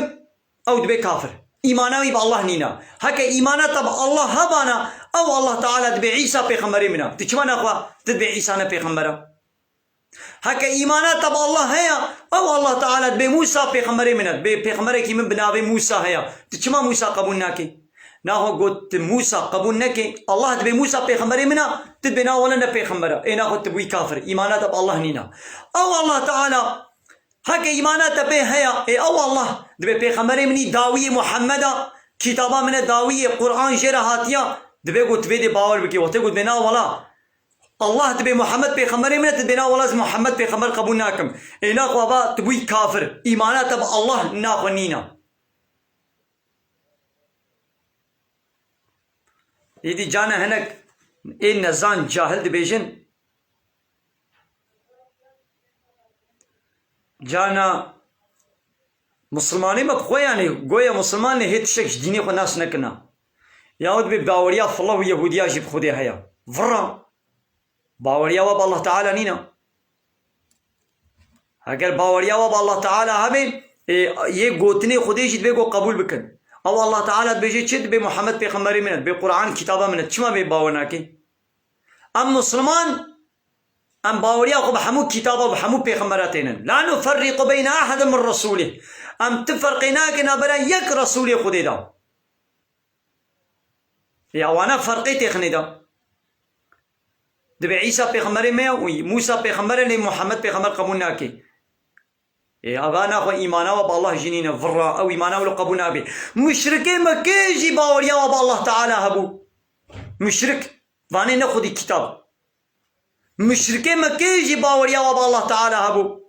ew dibe kafir. Îmana wî bi Allah nîna. Heke îmana te bi Allah hebana, ew Allah Teala dibe Îsa pêxemberê min e. Tu çima naxwe tu dibe Îsa ne pêxember e? Heke îmana te bi Allah heye, ew Allah Teala dibe Mûsa pêxemberê min e. Dibe pêxemberekî min bi navê Mûsa heye. Tu çima Mûsa qebûl nakî? Naxwe got tu Mûsa qebûl nekî, Allah dibe Mûsa pêxemberê min e, tu dibe na wele ne pêxember e. Ê naxwe tu bûyî kafir. Îmana te bi Allah nîna. Ew Allah Teala Heke îmana te pê heye, ê ew Allah, dibe pêxemberê min î dawiyê Muhammeda, kitaba min e dawiyê, Quran jê re hatiya, dibe ku tu vê dê bawer bikî. Wextê ku dibê na wela, Allah dibe Muhammed pêxemberê min e, tu dibê na wela ez Muhammed pêxember qebûl nakim. Ê naxwe va tu bûyî kafir. Îmana te bi Allah naxwe nîna. Êdî cana hinek ê nezan cahil dibêjin, cana Musulmanê me bi xwe, yanî goya Musulman lê hê tiştek ji dînê xwe nas nekirina. Yahut bê baweriya filo û Yehûdiya jî bi Xwedê heye. Vira. Baweriya we bi Allah Teala nîne. Eger baweriya we bi Allah Teala hebe, ê, yê gotinê Xwedê jî divê ku qebûl bikin. Ew Allah Teala dibêje çi? Dibê Muhammed pêxemberê min e, dibê Quran kitaba min e. Çima vê bawer nake? Em Musulman, em baweriya xwe bi hemû kitaba, bi hemû pêxembera tênin. La nuferriqu beyne ahadin min rusulih. Em ti ferqê nakin nabera yek Resulê Xwedê de. Ya wana ferqê têxinê de. Dibê Îsa pêxemberê me ye û Mûsa pêxember e, lê Muhammed pêxember qebûl nake. Ê, ava naxwe îmana we bi Allah jî nîne, vira, ew îmana wilo qebûl nabe. Muşrikê Mekkê jî baweriya we bi Allah Teala hebû. Muşrik, vanê ne xwedî kitab. Muşrikê Mekkê jî baweriya we bi Allah Teala hebû.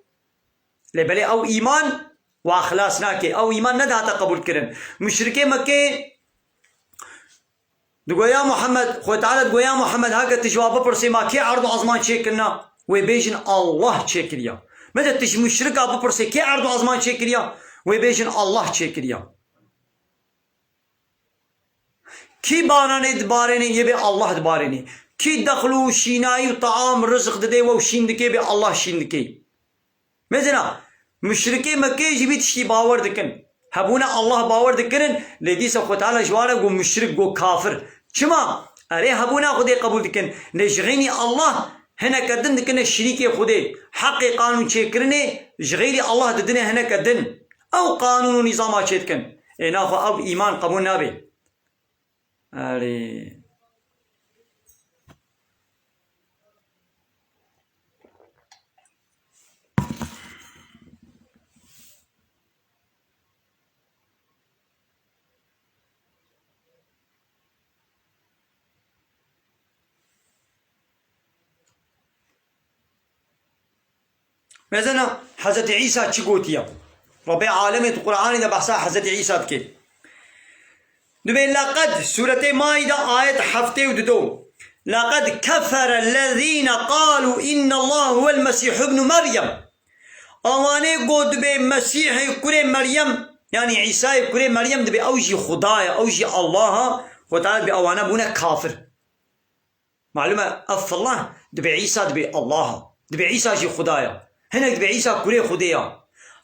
Lê belê ew îman wa xilas nake. Ew îman nedihate qebûl kirin. Muşrikê Mekkê digo ya Muhammed, Xwedê Teala digo ya Muhammed, heke tu ji wa bipirsê ma kê erd û ezman çêkirina? Wê bêjin Allah çêkiriya. Mede tu ji muşrika bipirsê kê erd û ezman çêkiriya? Wê bêjin Allah çêkiriya. Kî baranê dibarênê, yê bê Allah dibarênê. Kî dexl û şînayî û taam, rizq didê we û şîn dikê, bê Allah şîn dikê. Mezina, muşrikê Mekkê jî vî tiştî bawer dikin. Hebûna Allah bawer dikirin, lê dîsa Xwedê Teala ji wan re got muşrik, got kafir. Çima? Erê hebûna Xwedê qebûl dikin. Lê ji xeynî Allah hineke din dikine şirîkê Xwedê. Heqê qanûn çêkirinê ji xeyrî Allah didine hineke din. Ew qanûn û nîzama çêdikin. Ê naxwe ew îman qebûl nabe. Erê. Mezena Hezretî Îsa çi gotiye? Rebê alemê di Qur'anê de behsa Hezretî Îsa dike. Dibê leqed, Sûretê Maîde, ayet heftê û dido. Leqed kefere lezîne qalû innallaha huwel Mesîh ibnu Meryem. Awanê got dibê Mesîhê kurê Meryem, yanî Îsayê kurê Meryem dibê ew jî Xuda ye, ew jî Allah e, Xwedê dibê ewana bûne kafir. Malûm e, ev filan dibê Îsa dibê Allah e. Dibê Îsa jî Xuda ye. Hinek dibê Îsa kurê Xwedê ye.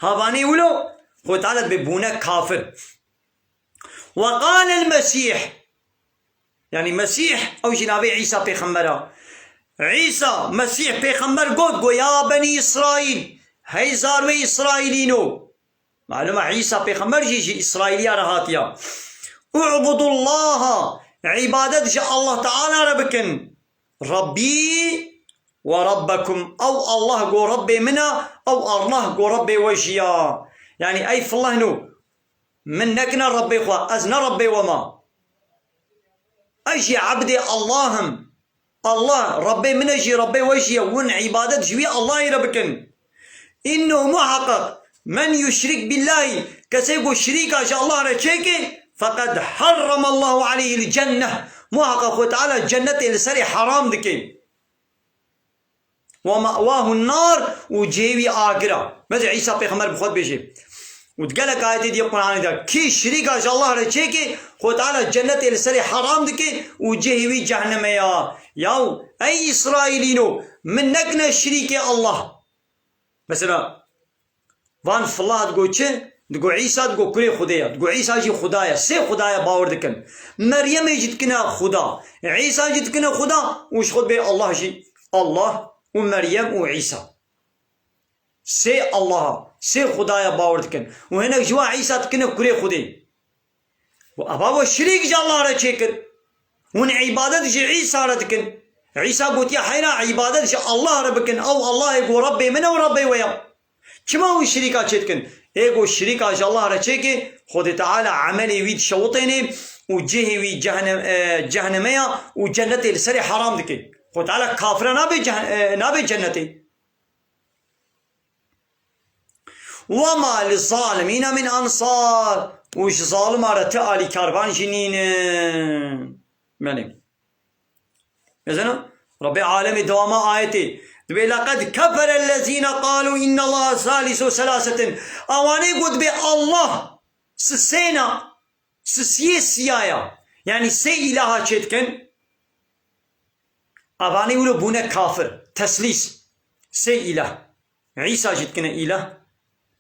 Havanê wilo, Xwedê Teala dibê bûne kafir. Ve qalel Mesîh. Yanî Mesîh, ew jî navê Îsa pêxember e. Îsa, Mesîh pêxember got, got, ya benî Îsraîl, hey zarwê Îsraîlîno. Malûm e, Îsa pêxember jî ji Îsraîliya re hatiya. U'budullaha, îbadet ji Allah Teala re bikin. Rabbî we Rabbekum. Ew Allah go Rabbê min e, ew Allah go Rabbê we jî ya. Yanî ey filehno, min nekine Rabbê xwe, ez ne Rabbê we me. Ez jî ebdê Allah im. Allah, Rabbê min e jî, Rabbê we jî ye. Hûn îbadet ji wî Allahî re bikin. Înnehu muheqeq, men yuşrik billahî, kesê ku şirîka ji Allah re çêke, feqed herremallahu aleyhil cenneh, muheqeq Xwe Teala cennetê li serê heram dike. Ve ma'wahun nar, û cihê wî agir e. Meze Îsa pêxember bi xwe dibêje. Û di gelek ayetê dî Qur'anê de, kî şirîka ji Allah re çêke, Xwe Teala cennetê li serê heram dike û cihê wî cehneme ya. Yaw, ey Îsraîlîno, min nekine şirîkê Allah. Mesela, van filah digo çi? Digo Îsa digo kurê Xwedê ye. Digo Îsa jî Xuda ye. Sê Xudaya bawer dikin. Meryemê jî dikine Xuda. Îsa jî dikine Xuda û ji xwe dibê Allah jî. Allah û Meryem û Îsa. Sê Allaha, sê Xudaya bawer dikin. Û hinek ji wan Îsa dikine kurê Xwedê. Û eva we şirîk ji Allah re çêkir. Hûn îbadet ji Îsa re dikin. Îsa gotiye heyra îbadet ji Allah re bikin. Ew Allahê ku Rebbê min e û Rebbê we ye. Çima hûn şirîka çê dikin? Ê ku şirîka ji Allah re çêke, Xwedê Teala emelê wî dişewitêne û cihê wî cehne-, e, cehneme ya û cennetê li serê heram dike. Xwedê Teala kafira nabe ceh-, e, nabe cennetê. Ve ma li zalimîne min ansar. Û ji zalima re ti alîkarvan jî nînin. Belê. Mezena? Rabbê alemê dewama ayetê. Dibê, "Leqed keferellezîne qalû innallaha salisu selasetin." Awanê got dibê Allah sisêna, sisiyê siyaya. Yanî sê îlaha çê dikin. Avanê wilo bûne kafir. Teslîs. Sê îlah. Îsa jî dikine îlah.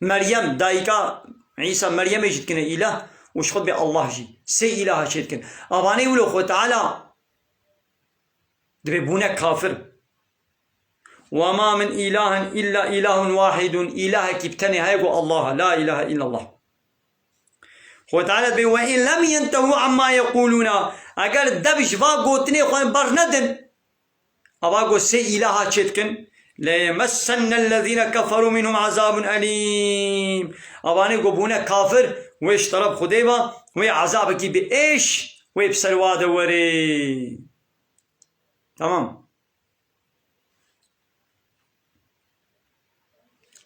Meryem, dayika Îsa, Meryemê jî dikine îlah. Û ji xwe dibê Allah jî. Sê îlaha çê dikin. Avanê wilo Xwe Teala dibê bûne kafir. Ve ma min ilahin illa ilahun wahidun. Îlahekî bi tenê heye ku Allah e. La ilahe illallah. Xwe Teala dibê, "Ve in lem yentehu amma yequlûna." Eger dev ji va gotinê xwe bernedin, ava ku sê îlaha çê dikin, "Leyemessennellezîne keferû minhum azabun elîm." Avanê ku bûne kafir, wê ji teref Xwedê ve, wê ezabekî bi êş, wê bi ser wa de were. Tamam.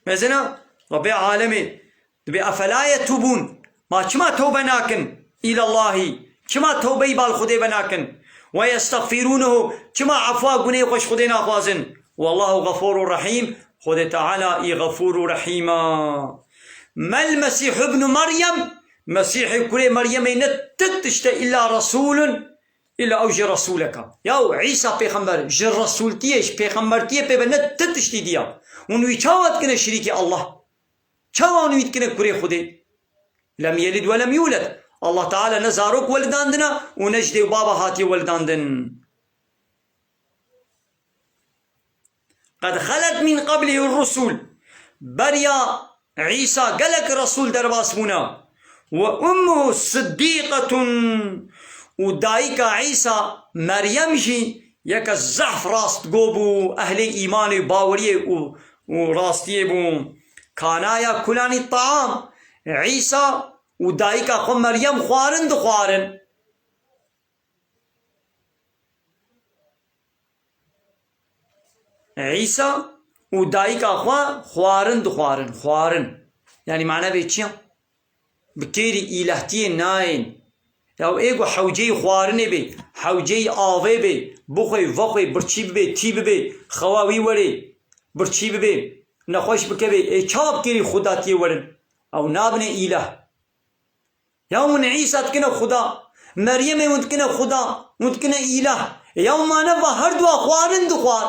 Mezina Rabbê alemê dibê, "Efela yetûbûn?" Ma çima tewbe nakin? Îlallahî. Çima tewbeyî bal Xwedê venakin? "Ve yestexfirûnehu." Çima efwa gunê xwe ji Xwedê naxwazin? "Wallahu gafûrû rehîm." Xwedê Teala î gafûr û rehîm a. "Mel Mesîh ibnu Meryem." Mesîhê kurê Meryemê ne ti tişt e îlla resûlun. Îlla ew jî resûlek e. Yaw Îsa pêxember ji resûltiyê, ji pêxembertiyê pê ve ne ti tiştî diya. Hûn wî çawa dikine şirîkê Allah? Çawa hûn wî dikine kurê Xwedê? Lem yelid ve lem yûled. Allah Teala ne zarok welidandine û ne ji dê û bava hatiye welidandin. Qed xelet min qeblihî rusul. Beriya Îsa gelek resûl derbas bûne. Ve ummuhu siddîqetun. Û dayika Îsa Meryem jî yeke zehf rastgo bû, ehlê îmanê û baweriyê û, û rastiyê bû. Kana yekulanî taam. Îsa û dayika xwe Meryem xwarin dixwarin. Îsa û dayika xwe xwarin dixwarin. Xwarin. Yanî mane vê çi ye? Bi kêrî îlehtiyê nayên. Ya ê ku hewceyî xwarinê bê, hewceyî avê bê, bixwê, vexwê, birçî bibê, tî bibê, xewa wî werê, birçî bibê, nexweş bikevê, ê çawa bi kêrî xudatiyê werin? Ew nabine îleh. Ya hûn Îsa dikine Xuda, Meryemê hûn dikine Xuda, hûn dikine îlah. Ya mane va her dua xwarin dixwar.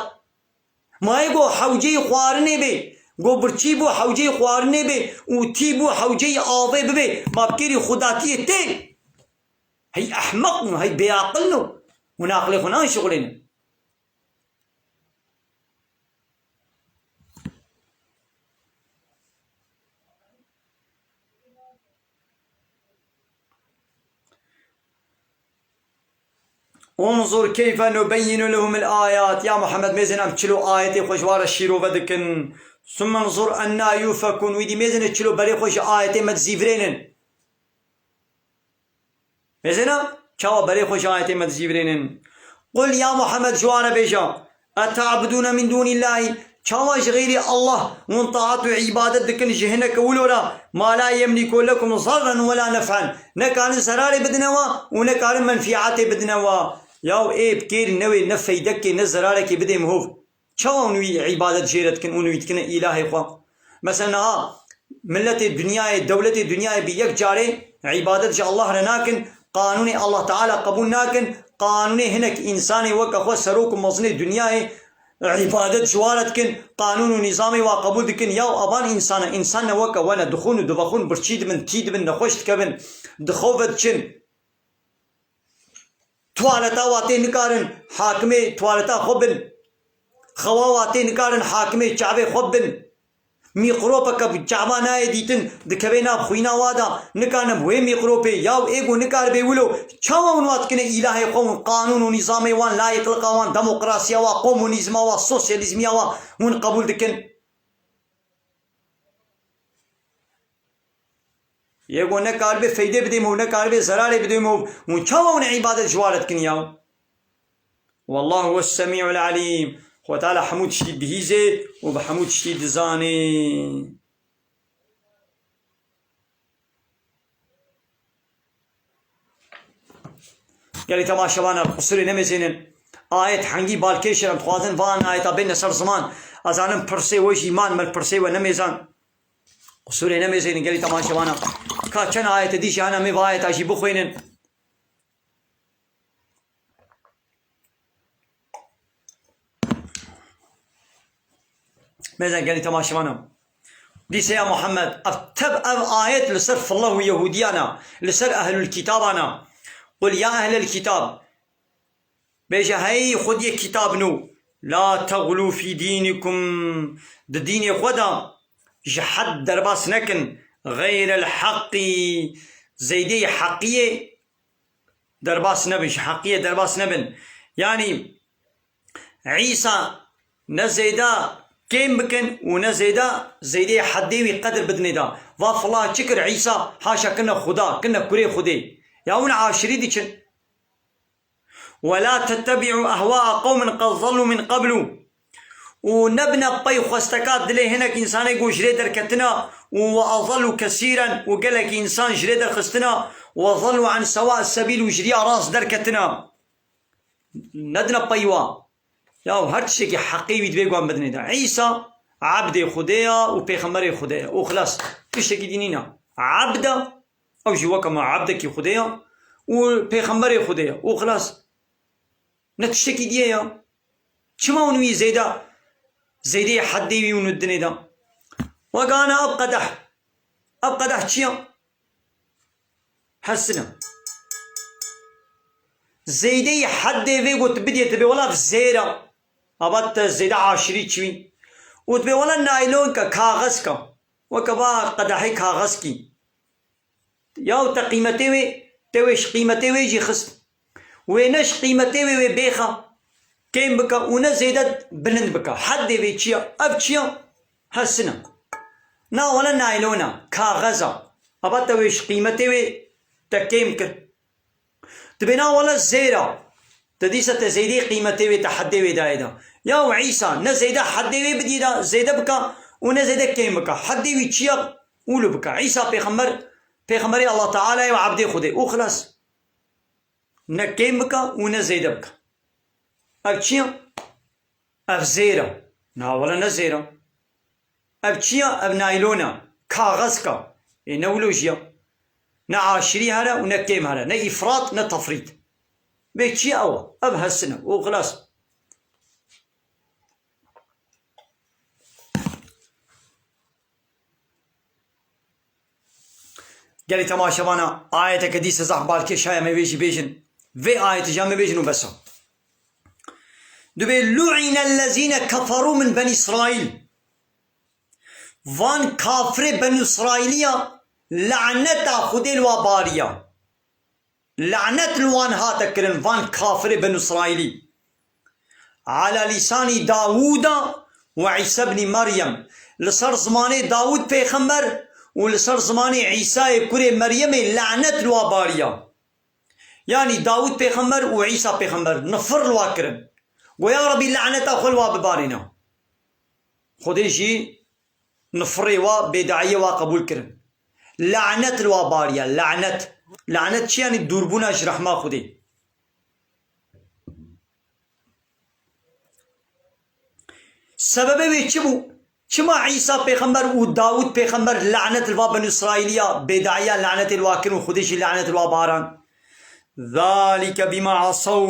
Ma yê go hewceyî xwarinê bê, go birçî bû hewceyî xwarinê bê û tî bû hewceyî avê bibê, ma bi kêrî xudatiyê tê? Hey ehmeq no, hey bêaqil no. Hûn aqilê xwe nan şixulênin. انظر كيف نبين لهم الآيات. Ya Muhammed, mêzin em çilo ayetê xwe ji wan re şîrove dikin. ثم انظر أنى يؤفكون. Wî dî mêzin çilo berê xwe ji ayetê me dizîvirênin. Mêzin em çawa berê xwe ji ayetê me dizîvirênin. قل, ya Muhammed, ji wan re bêje, أتعبدون من دون الله, çawa ji xeyrî Allah hûn taat û îbadet dikin ji hineke wilo re, ما لا يملك لكم ضرا ولا نفعا, nekarin zerarê bidine we û nekarin menfiatê bidine we. Yaw ê bi kêr newê ne feydekê ne zerarekê bidê mihov. Çawa hûn wî îbadet jê re dikin, hûn wî dikine îlahê xwe? Mesela niha miletê dinyayê, dewletê dinyayê bi yek carê îbadet ji Allah re nakin, qanûnê Allah Teala qebûl nakin, qanûnê hinek însanê weke xwe serok û mezinê dinyayê îbadet ji wan re dikin, qanûn û nîzamê wan qebûl dikin. Yaw avan însan e, însan ne weke we ne, dixwin û divexwin, birçî dibin, tî dibin, nexweş dikevin, dixew ve diçin. Tuwaleta wa tê nikarin hakimê tuwaleta xwe bin. Xewa wa tê nikarin hakimê çavê xwe bin. Mîkropeke bi çava nayê dîtin, dikeve nav xwîna wa de, nikane bi wê mîkropê, yaw ê ku nikaribe wilo, çawa hûn wa dikine îlahê xwe, hûn qanûn û nîzamê wan, layîqliqa wan, demokrasiya wa, komunîzma wa, sosyalîzmiya wa hûn qebûl dikin? Yê ku nekaribe feydê bidê mihov, nekaribe zerarê bidê mihov, hûn çawa hûn îbadet ji wan re dikin ya? والله هو السميع العليم. Xwe Teala hemû tiştî dibihîzê û bi hemû tiştî dizanê. Gelî temaşevana, qusurê nemêzênin. Ayet hengî balkêş in, em dixwazin van ayeta bêne ser ziman. Ez zanim pirsê we jî man, me pirsê we nemêzan. Qusurê nemêzênin gelî temaşevana. Ka çend ayete dî jî hene, em ê va ayeta jî bixwînin. Mêzin gelî temaşevana. Dîse ya Muhammed, ev tev ev ayet li ser fillah û Yehûdiyan e, li ser ehlul kitaban e. Qul ya ehlel kitab. Bêje, hey xwediyê kitabno, la teğlu fî dînikum, di dînê xwe de ji hed derbas nekin, xeyrel heqî, zeydeyê heqiyê derbas nebin, ji heqiyê derbas nebin. Yanî Îsa ne zêde kêm bikin û ne zêde, zeydeyê heddê wî qedir bidinê de. Va fila çi kir Îsa, haşa kine Xuda, kine kurê Xwedê. Ya hûn aşirî diçin. ولا تتبعوا أهواء قوم قد ضلوا من قبل. Û nebine pey xwesteka dilê hinek însanê ku ji rê derketina û وأضلوا كثيرا û gelekî însan ji rê derxistina وضلوا عن سواء السبيل û ji riya rast derketina. Nedine pey wa. Ya her tiştekî heqê wî divê guan bidinê de. Îsa ebdê Xwedê ya û pêxemberê Xwedê ya. Û xilas. Tiştekî dî nîne. Ebd e. Ew jî weke me ebdekî Xwedê ya û pêxemberê Xwedê ya û xilas. Ne tiştekî dî ye ya. Çima hûn wî zêde, zêdeyê heddê wî hûn dinê de? Weke ana ev qedeh. Ev qedeh çi ya? Hesine. Zêdeyê heddê vê got bidê, tu bê wela zêr e. Ava te zêde aşirî çi wî. Û tu bê wela naylonke, kaxezke. Weke va qedehê kaxezkî. Yaw te qîmetê wê, te wê ji qîmetê wê jî xist. Wê ne ji qîmetê wê wê bêxa, kêm bike û ne zêde bilind bike. Heddê wê çi ye? Ev çi ye? Hesine. Na wele naylon e, kaxez e. Ava te wê ji qîmetê wê te kêm kir. Dibê na wele zêr e. Te dîsa te zêdeyê qîmetê wê, te heddê wê dayê de. Yaw Îsa ne zêde heddê wê bidî de, zêde bike û ne zêde kêm bike. Heddê wî çi ye? Ûlû bike. Îsa pêxember, pêxemberê Allah Teala ye û ebdê Xwedê. Û xilas. Ne kêm bike û ne zêde bike. Ev çi ye? Ev zêr e. Na wele ne zêr e. Ev çi ye? Ev naylon e. Kaxezka. Ê ne wilo jî ye. Ne aşirî here û ne kêm here. Ne îfrat ne tefrît. Bê çi ye ew e? Ev hesine. Û xilas. Gelî temaşevana, ayeteke dîse zehf balkêş heye, me wê jî bêjin. Vê ayetê jî em ê bêjin û bes e. Dibê, لعن الذين كفروا من بني إسرائيل. Van kafirê Benî Îsraîlî ya, laneta Xwedê li wa bariya. Lanet li wan hate kirin, van kafirê Benu Îsraîlî. Ala lîsanî Dawûda we Îsa ibnî Meryem. Li ser zimanê Dawûd pêxember û li ser zimanê Îsayê kurê Meryemê lanet li wa bariya. Yanî Dawûd pêxember û Îsa pêxember nifir li wa kirin. Go, ya Rebî, laneta xwe li wa bibarîne. Xwedê jî nifirê wa, bêdayiyê wa qebûl kirin. Lanet li wa bariya, lanet. Lanet çi yanî? Dûrbûna ji rehma Xwedê. Sebebê wê çi bû? Çima Îsa pêxember û Dawûd pêxember lanet li va Benî Îsraîliya bêdayiya lanetê li wa kirin û Xwedê jî lanet li wa baran? Zalike bima asaw.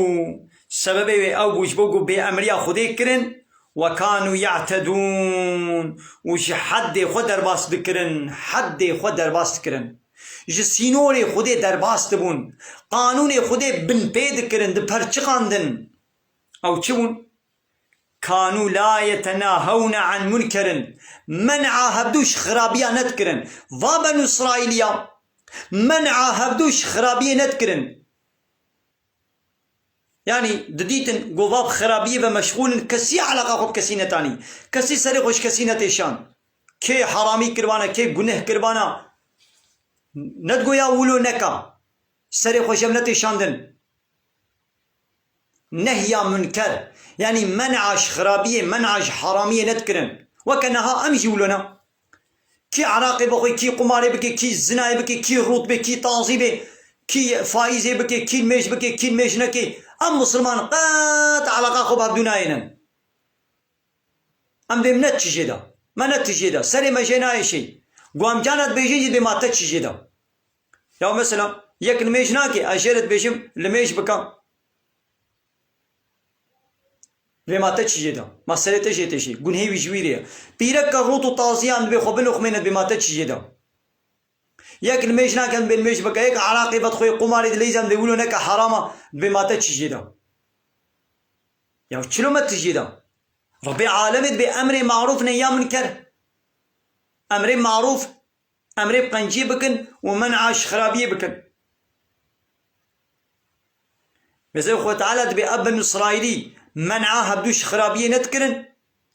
Sebebê wê ew bû, ji bo ku bêemriya Xwedê kirin, we kanû ya'tedûn, û ji heddê xwe derbas dikirin, heddê xwe derbas dikirin. Ji sînorê Xwedê derbas dibûn. Qanûnê Xwedê binpê dikirin, diperçiqandin. Ew çi bûn? Kanû la yetenahewne an munkerin. Men'a hevdû ji xirabiya nedikirin. Va Benû Îsraîliya, men'a hevdû ji xirabiyê nedikirin. Yanî didîtin ku va bi xirabiyê ve meşxûl in, kesî eleqa xwe bi kesî netanî. Kesî serê xwe ji kesî netêşan. Kê heramî kiribana, kê guneh kiribana, nedigoya wilo neka. Serê xwe ji hev netêşandin. Nehya munker, yanî men'a ji xirabiyê, men'a ji heramiyê nedikirin. Weke niha em jî wilo ne. Kî eraqê bixwe, kî qumarê bike, kî zinayê bike, kî rût be, kî tazî be, kî faîzê bike, kî mêj bike, kî mêj neke. Em misilman qet eleqa xwe bi hevdû nayênin. Em dê ne tijê de. Me ne tijê de. Serê me jê nayê şey. Ku em cana dibêjin jî dê ma te tijê de. Ya mesela, yek limêj nake, ez jê re dibêjim, limêj bike. Dibê ma te çi jê da? Ma serê te jê tê jê. Gunhê wî ji wî re ye. Pîrek ke rût û taziyan dibê xwe biloxmêne, dibê ma te çi jê da? Yek limêj nake, dibê limêj bike. Yek eraqê vedixwe, qumarê dileyze, dibê wilo neke, herama, dibê ma te çi jê da? Ya çilo me tijê da? Rebê alemê dibê emrê marûf nehya munker. Emrê marûf, emrê bi qenciyê bikin û men'a ji xirabiyê bikin. Mesela Xwe Teala dibê ev Benû Îsraîlî men'a hevdû ji xirabiyê nedikirin.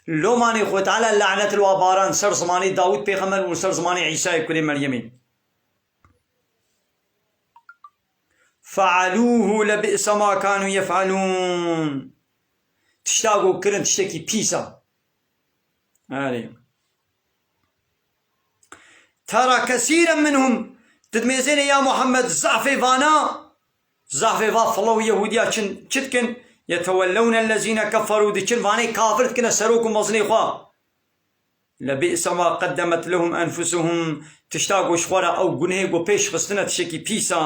Lomanê Xwe Teala lanet li wa baran ser zimanê Dawûd pêxember û ser zimanê Îsayê kurê Meryemê. Fealûhu lebi'se ma kanû yef'alûn. Tişta ku kirin tiştekî pîs e. Erê. Tera kesîren minhum. Tu dimêzêne ya Muhammed zehfê vana, zehfê va filo û Yehûdiya çin, çi dikin? Yetewellewne lezîne keferû, diçin vanê kafir dikine serok û mezinê xwe. Lebi'se ma qeddemet lehum enfusuhum, tişta ku ji xwe re ew gunehê ku pêş xistine tiştekî pîs e.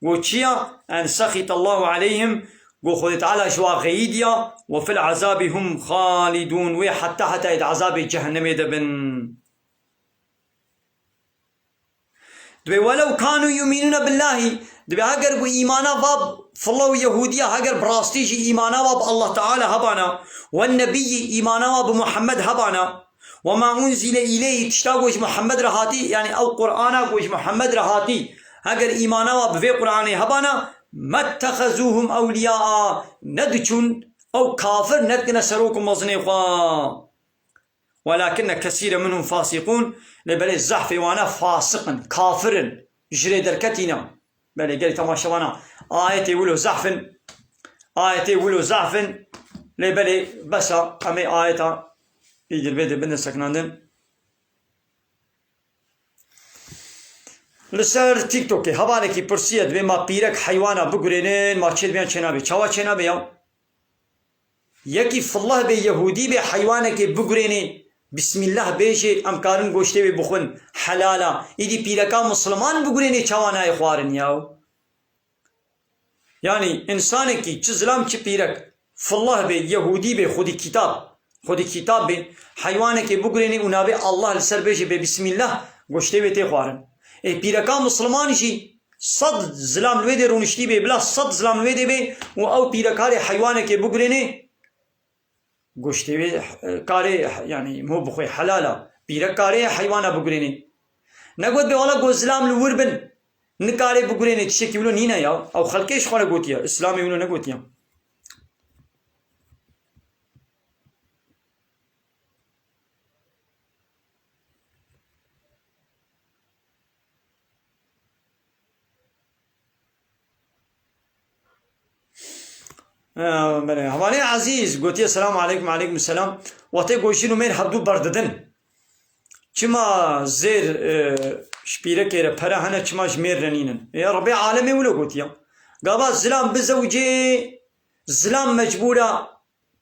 Ku çi ya? En sexîtallahu aleyhim, ku Xwedê Teala ji wa xeyîdiya, we fil azabî hum xalidûn, wê heta hetayê di azabê cehennemê de bin. Dibê welew kanu yu'minûne billahî, dibê heger ku îmana va filo û Yehûdiya, heger bi rastî jî îmana wa bi Allah Teala hebana, we nebiyî, îmana wa bi Muhammed hebana, we ma unzile îleyhî, tişta ku ji Muhammed re hatî, yanî ew Qur'ana ku ji Muhammed re hatî, heger îmana wa bi vê Qur'anê hebana, mettexezûhum ewliyaa, nediçûn ew kafir nedikine serok û mezinê xwe. Welakinne kesîre minhum fasîqûn, lê belê zehfê wane fasiq in, kafir in, ji rê derketî ne. Belê gelî temaşevana, ayetê wilo zehf in, ayetê wilo zehf in, lê belê bes e, em ê ayeta îgil bê de bidin sekinandin. Li ser TikTokê hevalekî pirsiye, dibê ma pîrek heywana bigurênin, ma çêdibe yan çênabe? Çawa çênabe ya? Yekî fillah bê, Yehûdî bê, heywanekê bigurênê, Bismillah bêjê, em karin goştê wê bixwin, helal a. Îdî pîreka misliman bigurênê, çawa nayê xwarin yaw? Yanî însanekî çi zilam çi pîrek, fillah bê, Yehûdî bê, xwedî kitab, xwedî kitab bê, heywanekê bigurênê û navê Allah li ser bêjê bê Bismillah, goştê wê tê xwarin. Ê pîreka misliman jî sed zilam li wê dê rûniştî bê, bila sed zilam li wê dê bê û ew pîrek karê heywanekê bigurênê, goştê wê, e, karê, yanî, mo bixwê, helal a. Pîrek karê heywana bigurênê. Negot bê wala go zilam li wir bin. Nikare bigurêne, tiştekî wilo nîne ya. Ew xelkê ji xwe re gotiye. Îslamê wilo negotiye. Ee, belê. Hevalê Ezîz gotiye, "Selamu aleykum." "Aleykum selam." Wextê ku jin û mêr hevdû berdidin, çima zêr, e, ji pîrekê re pere hene, çima ji mêr re nînin? Ya Rebê alemê wilo gotiye. Gava zilam bizewicê, zilam mecbûr e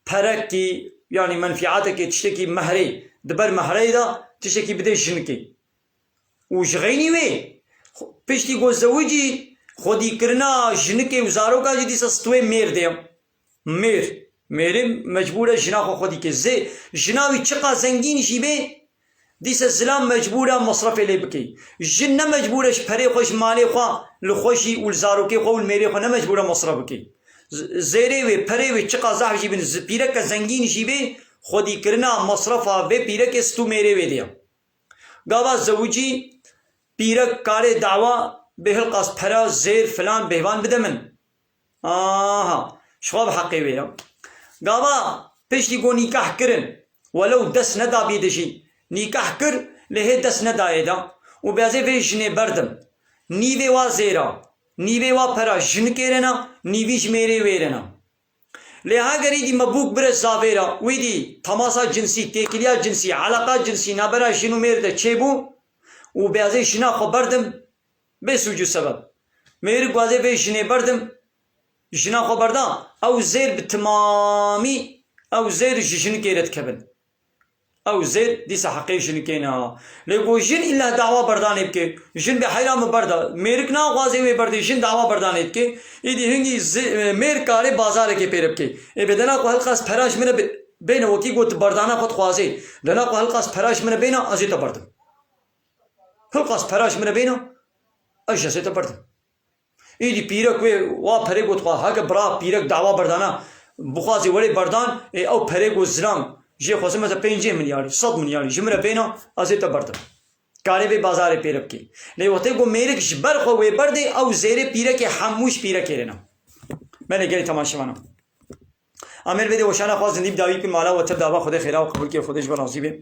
perekî, yanî menfîatekê, tiştekî mehrê, di ber mehrê de tiştekî bidê jinikê. Û ji xeynî wê, xwe-, piştî ku zewicî, xwedîkirina jinikê û zaroka jî dîsa stûyê mêr de ye. Mêr. Mêrê mecbûr e jina xwe xwedî ke. Zê, jina wî çiqa zengîn jî bê, dîsa zilam mecbûr e mesrefê lê bikê. Jin ne mecbûr e ji perê xwe, ji malê xwe, li xwe jî û li zarokê xwe û li mêrê xwe ne mecbûr e mesref bikê. Z-, zêrê wê, perê wê çiqa zehf jî bin, zi-, pîreke zengîn jî bê, xwedîkirina mesrefa vê pîrekê stû mêrê wê de ye. Gava zewicî pîrek karê dawa bê, hilqas pera, zêr, filan, bêhvan bide min. Aha, ji xwe bi heqê wê ya. Gava piştî ku nîkah kirin, welew dest neda bî de jî, nîkah kir, lê hê dest nedayê de û bêzê vê jinê berdim. Nîvê wa zêra, nîvê wa pera jinikê re ne, nîvî ji mêrê wê re ne. Lê heger îdî me bûk bire zavêra, wî dî temasa cinsî, têkiliya cinsî, eleqa cinsî nabera jin û mêr de çêbû û bêzê jina xwe berdim, bê sûc û sebeb. Mêrik wazê vê jinê berdim, jina xwe berda, ew zêr bi timamî, ew zêr ji jinikê re dikevin. Ew zêr dîsa heqê jinikê ne. Lê ku jin îlla dawa berdanê bike, jin bê heyra min berda. Mêrik naxwazê wê berdê, jin dawa berdanê dike. Îdî hingî zi-, mêr karê bazarekê pê re bike. Ê bê dena ku hilqas pera ji min re bê-, bêne, wekî got berdana xwe dixwazê. Dena ku hilqas pera ji min re bêne, ez ê te berdim. Hilqas pera ji min re bêne, ez jî ez ê te berdim. Îdî pîrek wê wa perê got xwe, heke bira pîrek dawa berdana, bixwazê werê berdan, ê ew perê got zilam, jê xwestin mesela pêncî milyarî, sed milyarî, ji min re bêna, ez ê te berdim. Karê vê bazarê pê re bikê. Lê wextê ku mêrik ji ber xwe wê berdê, ew zêrê pîrekê hemû ji pîrekê re ne. Belê gelê temaşevana. Amêr bê de weşana xwe zindî bi dawî bikin, mala we tev dava, Xwedê xêra we qebûl kê, Xwedê ji we razî bê.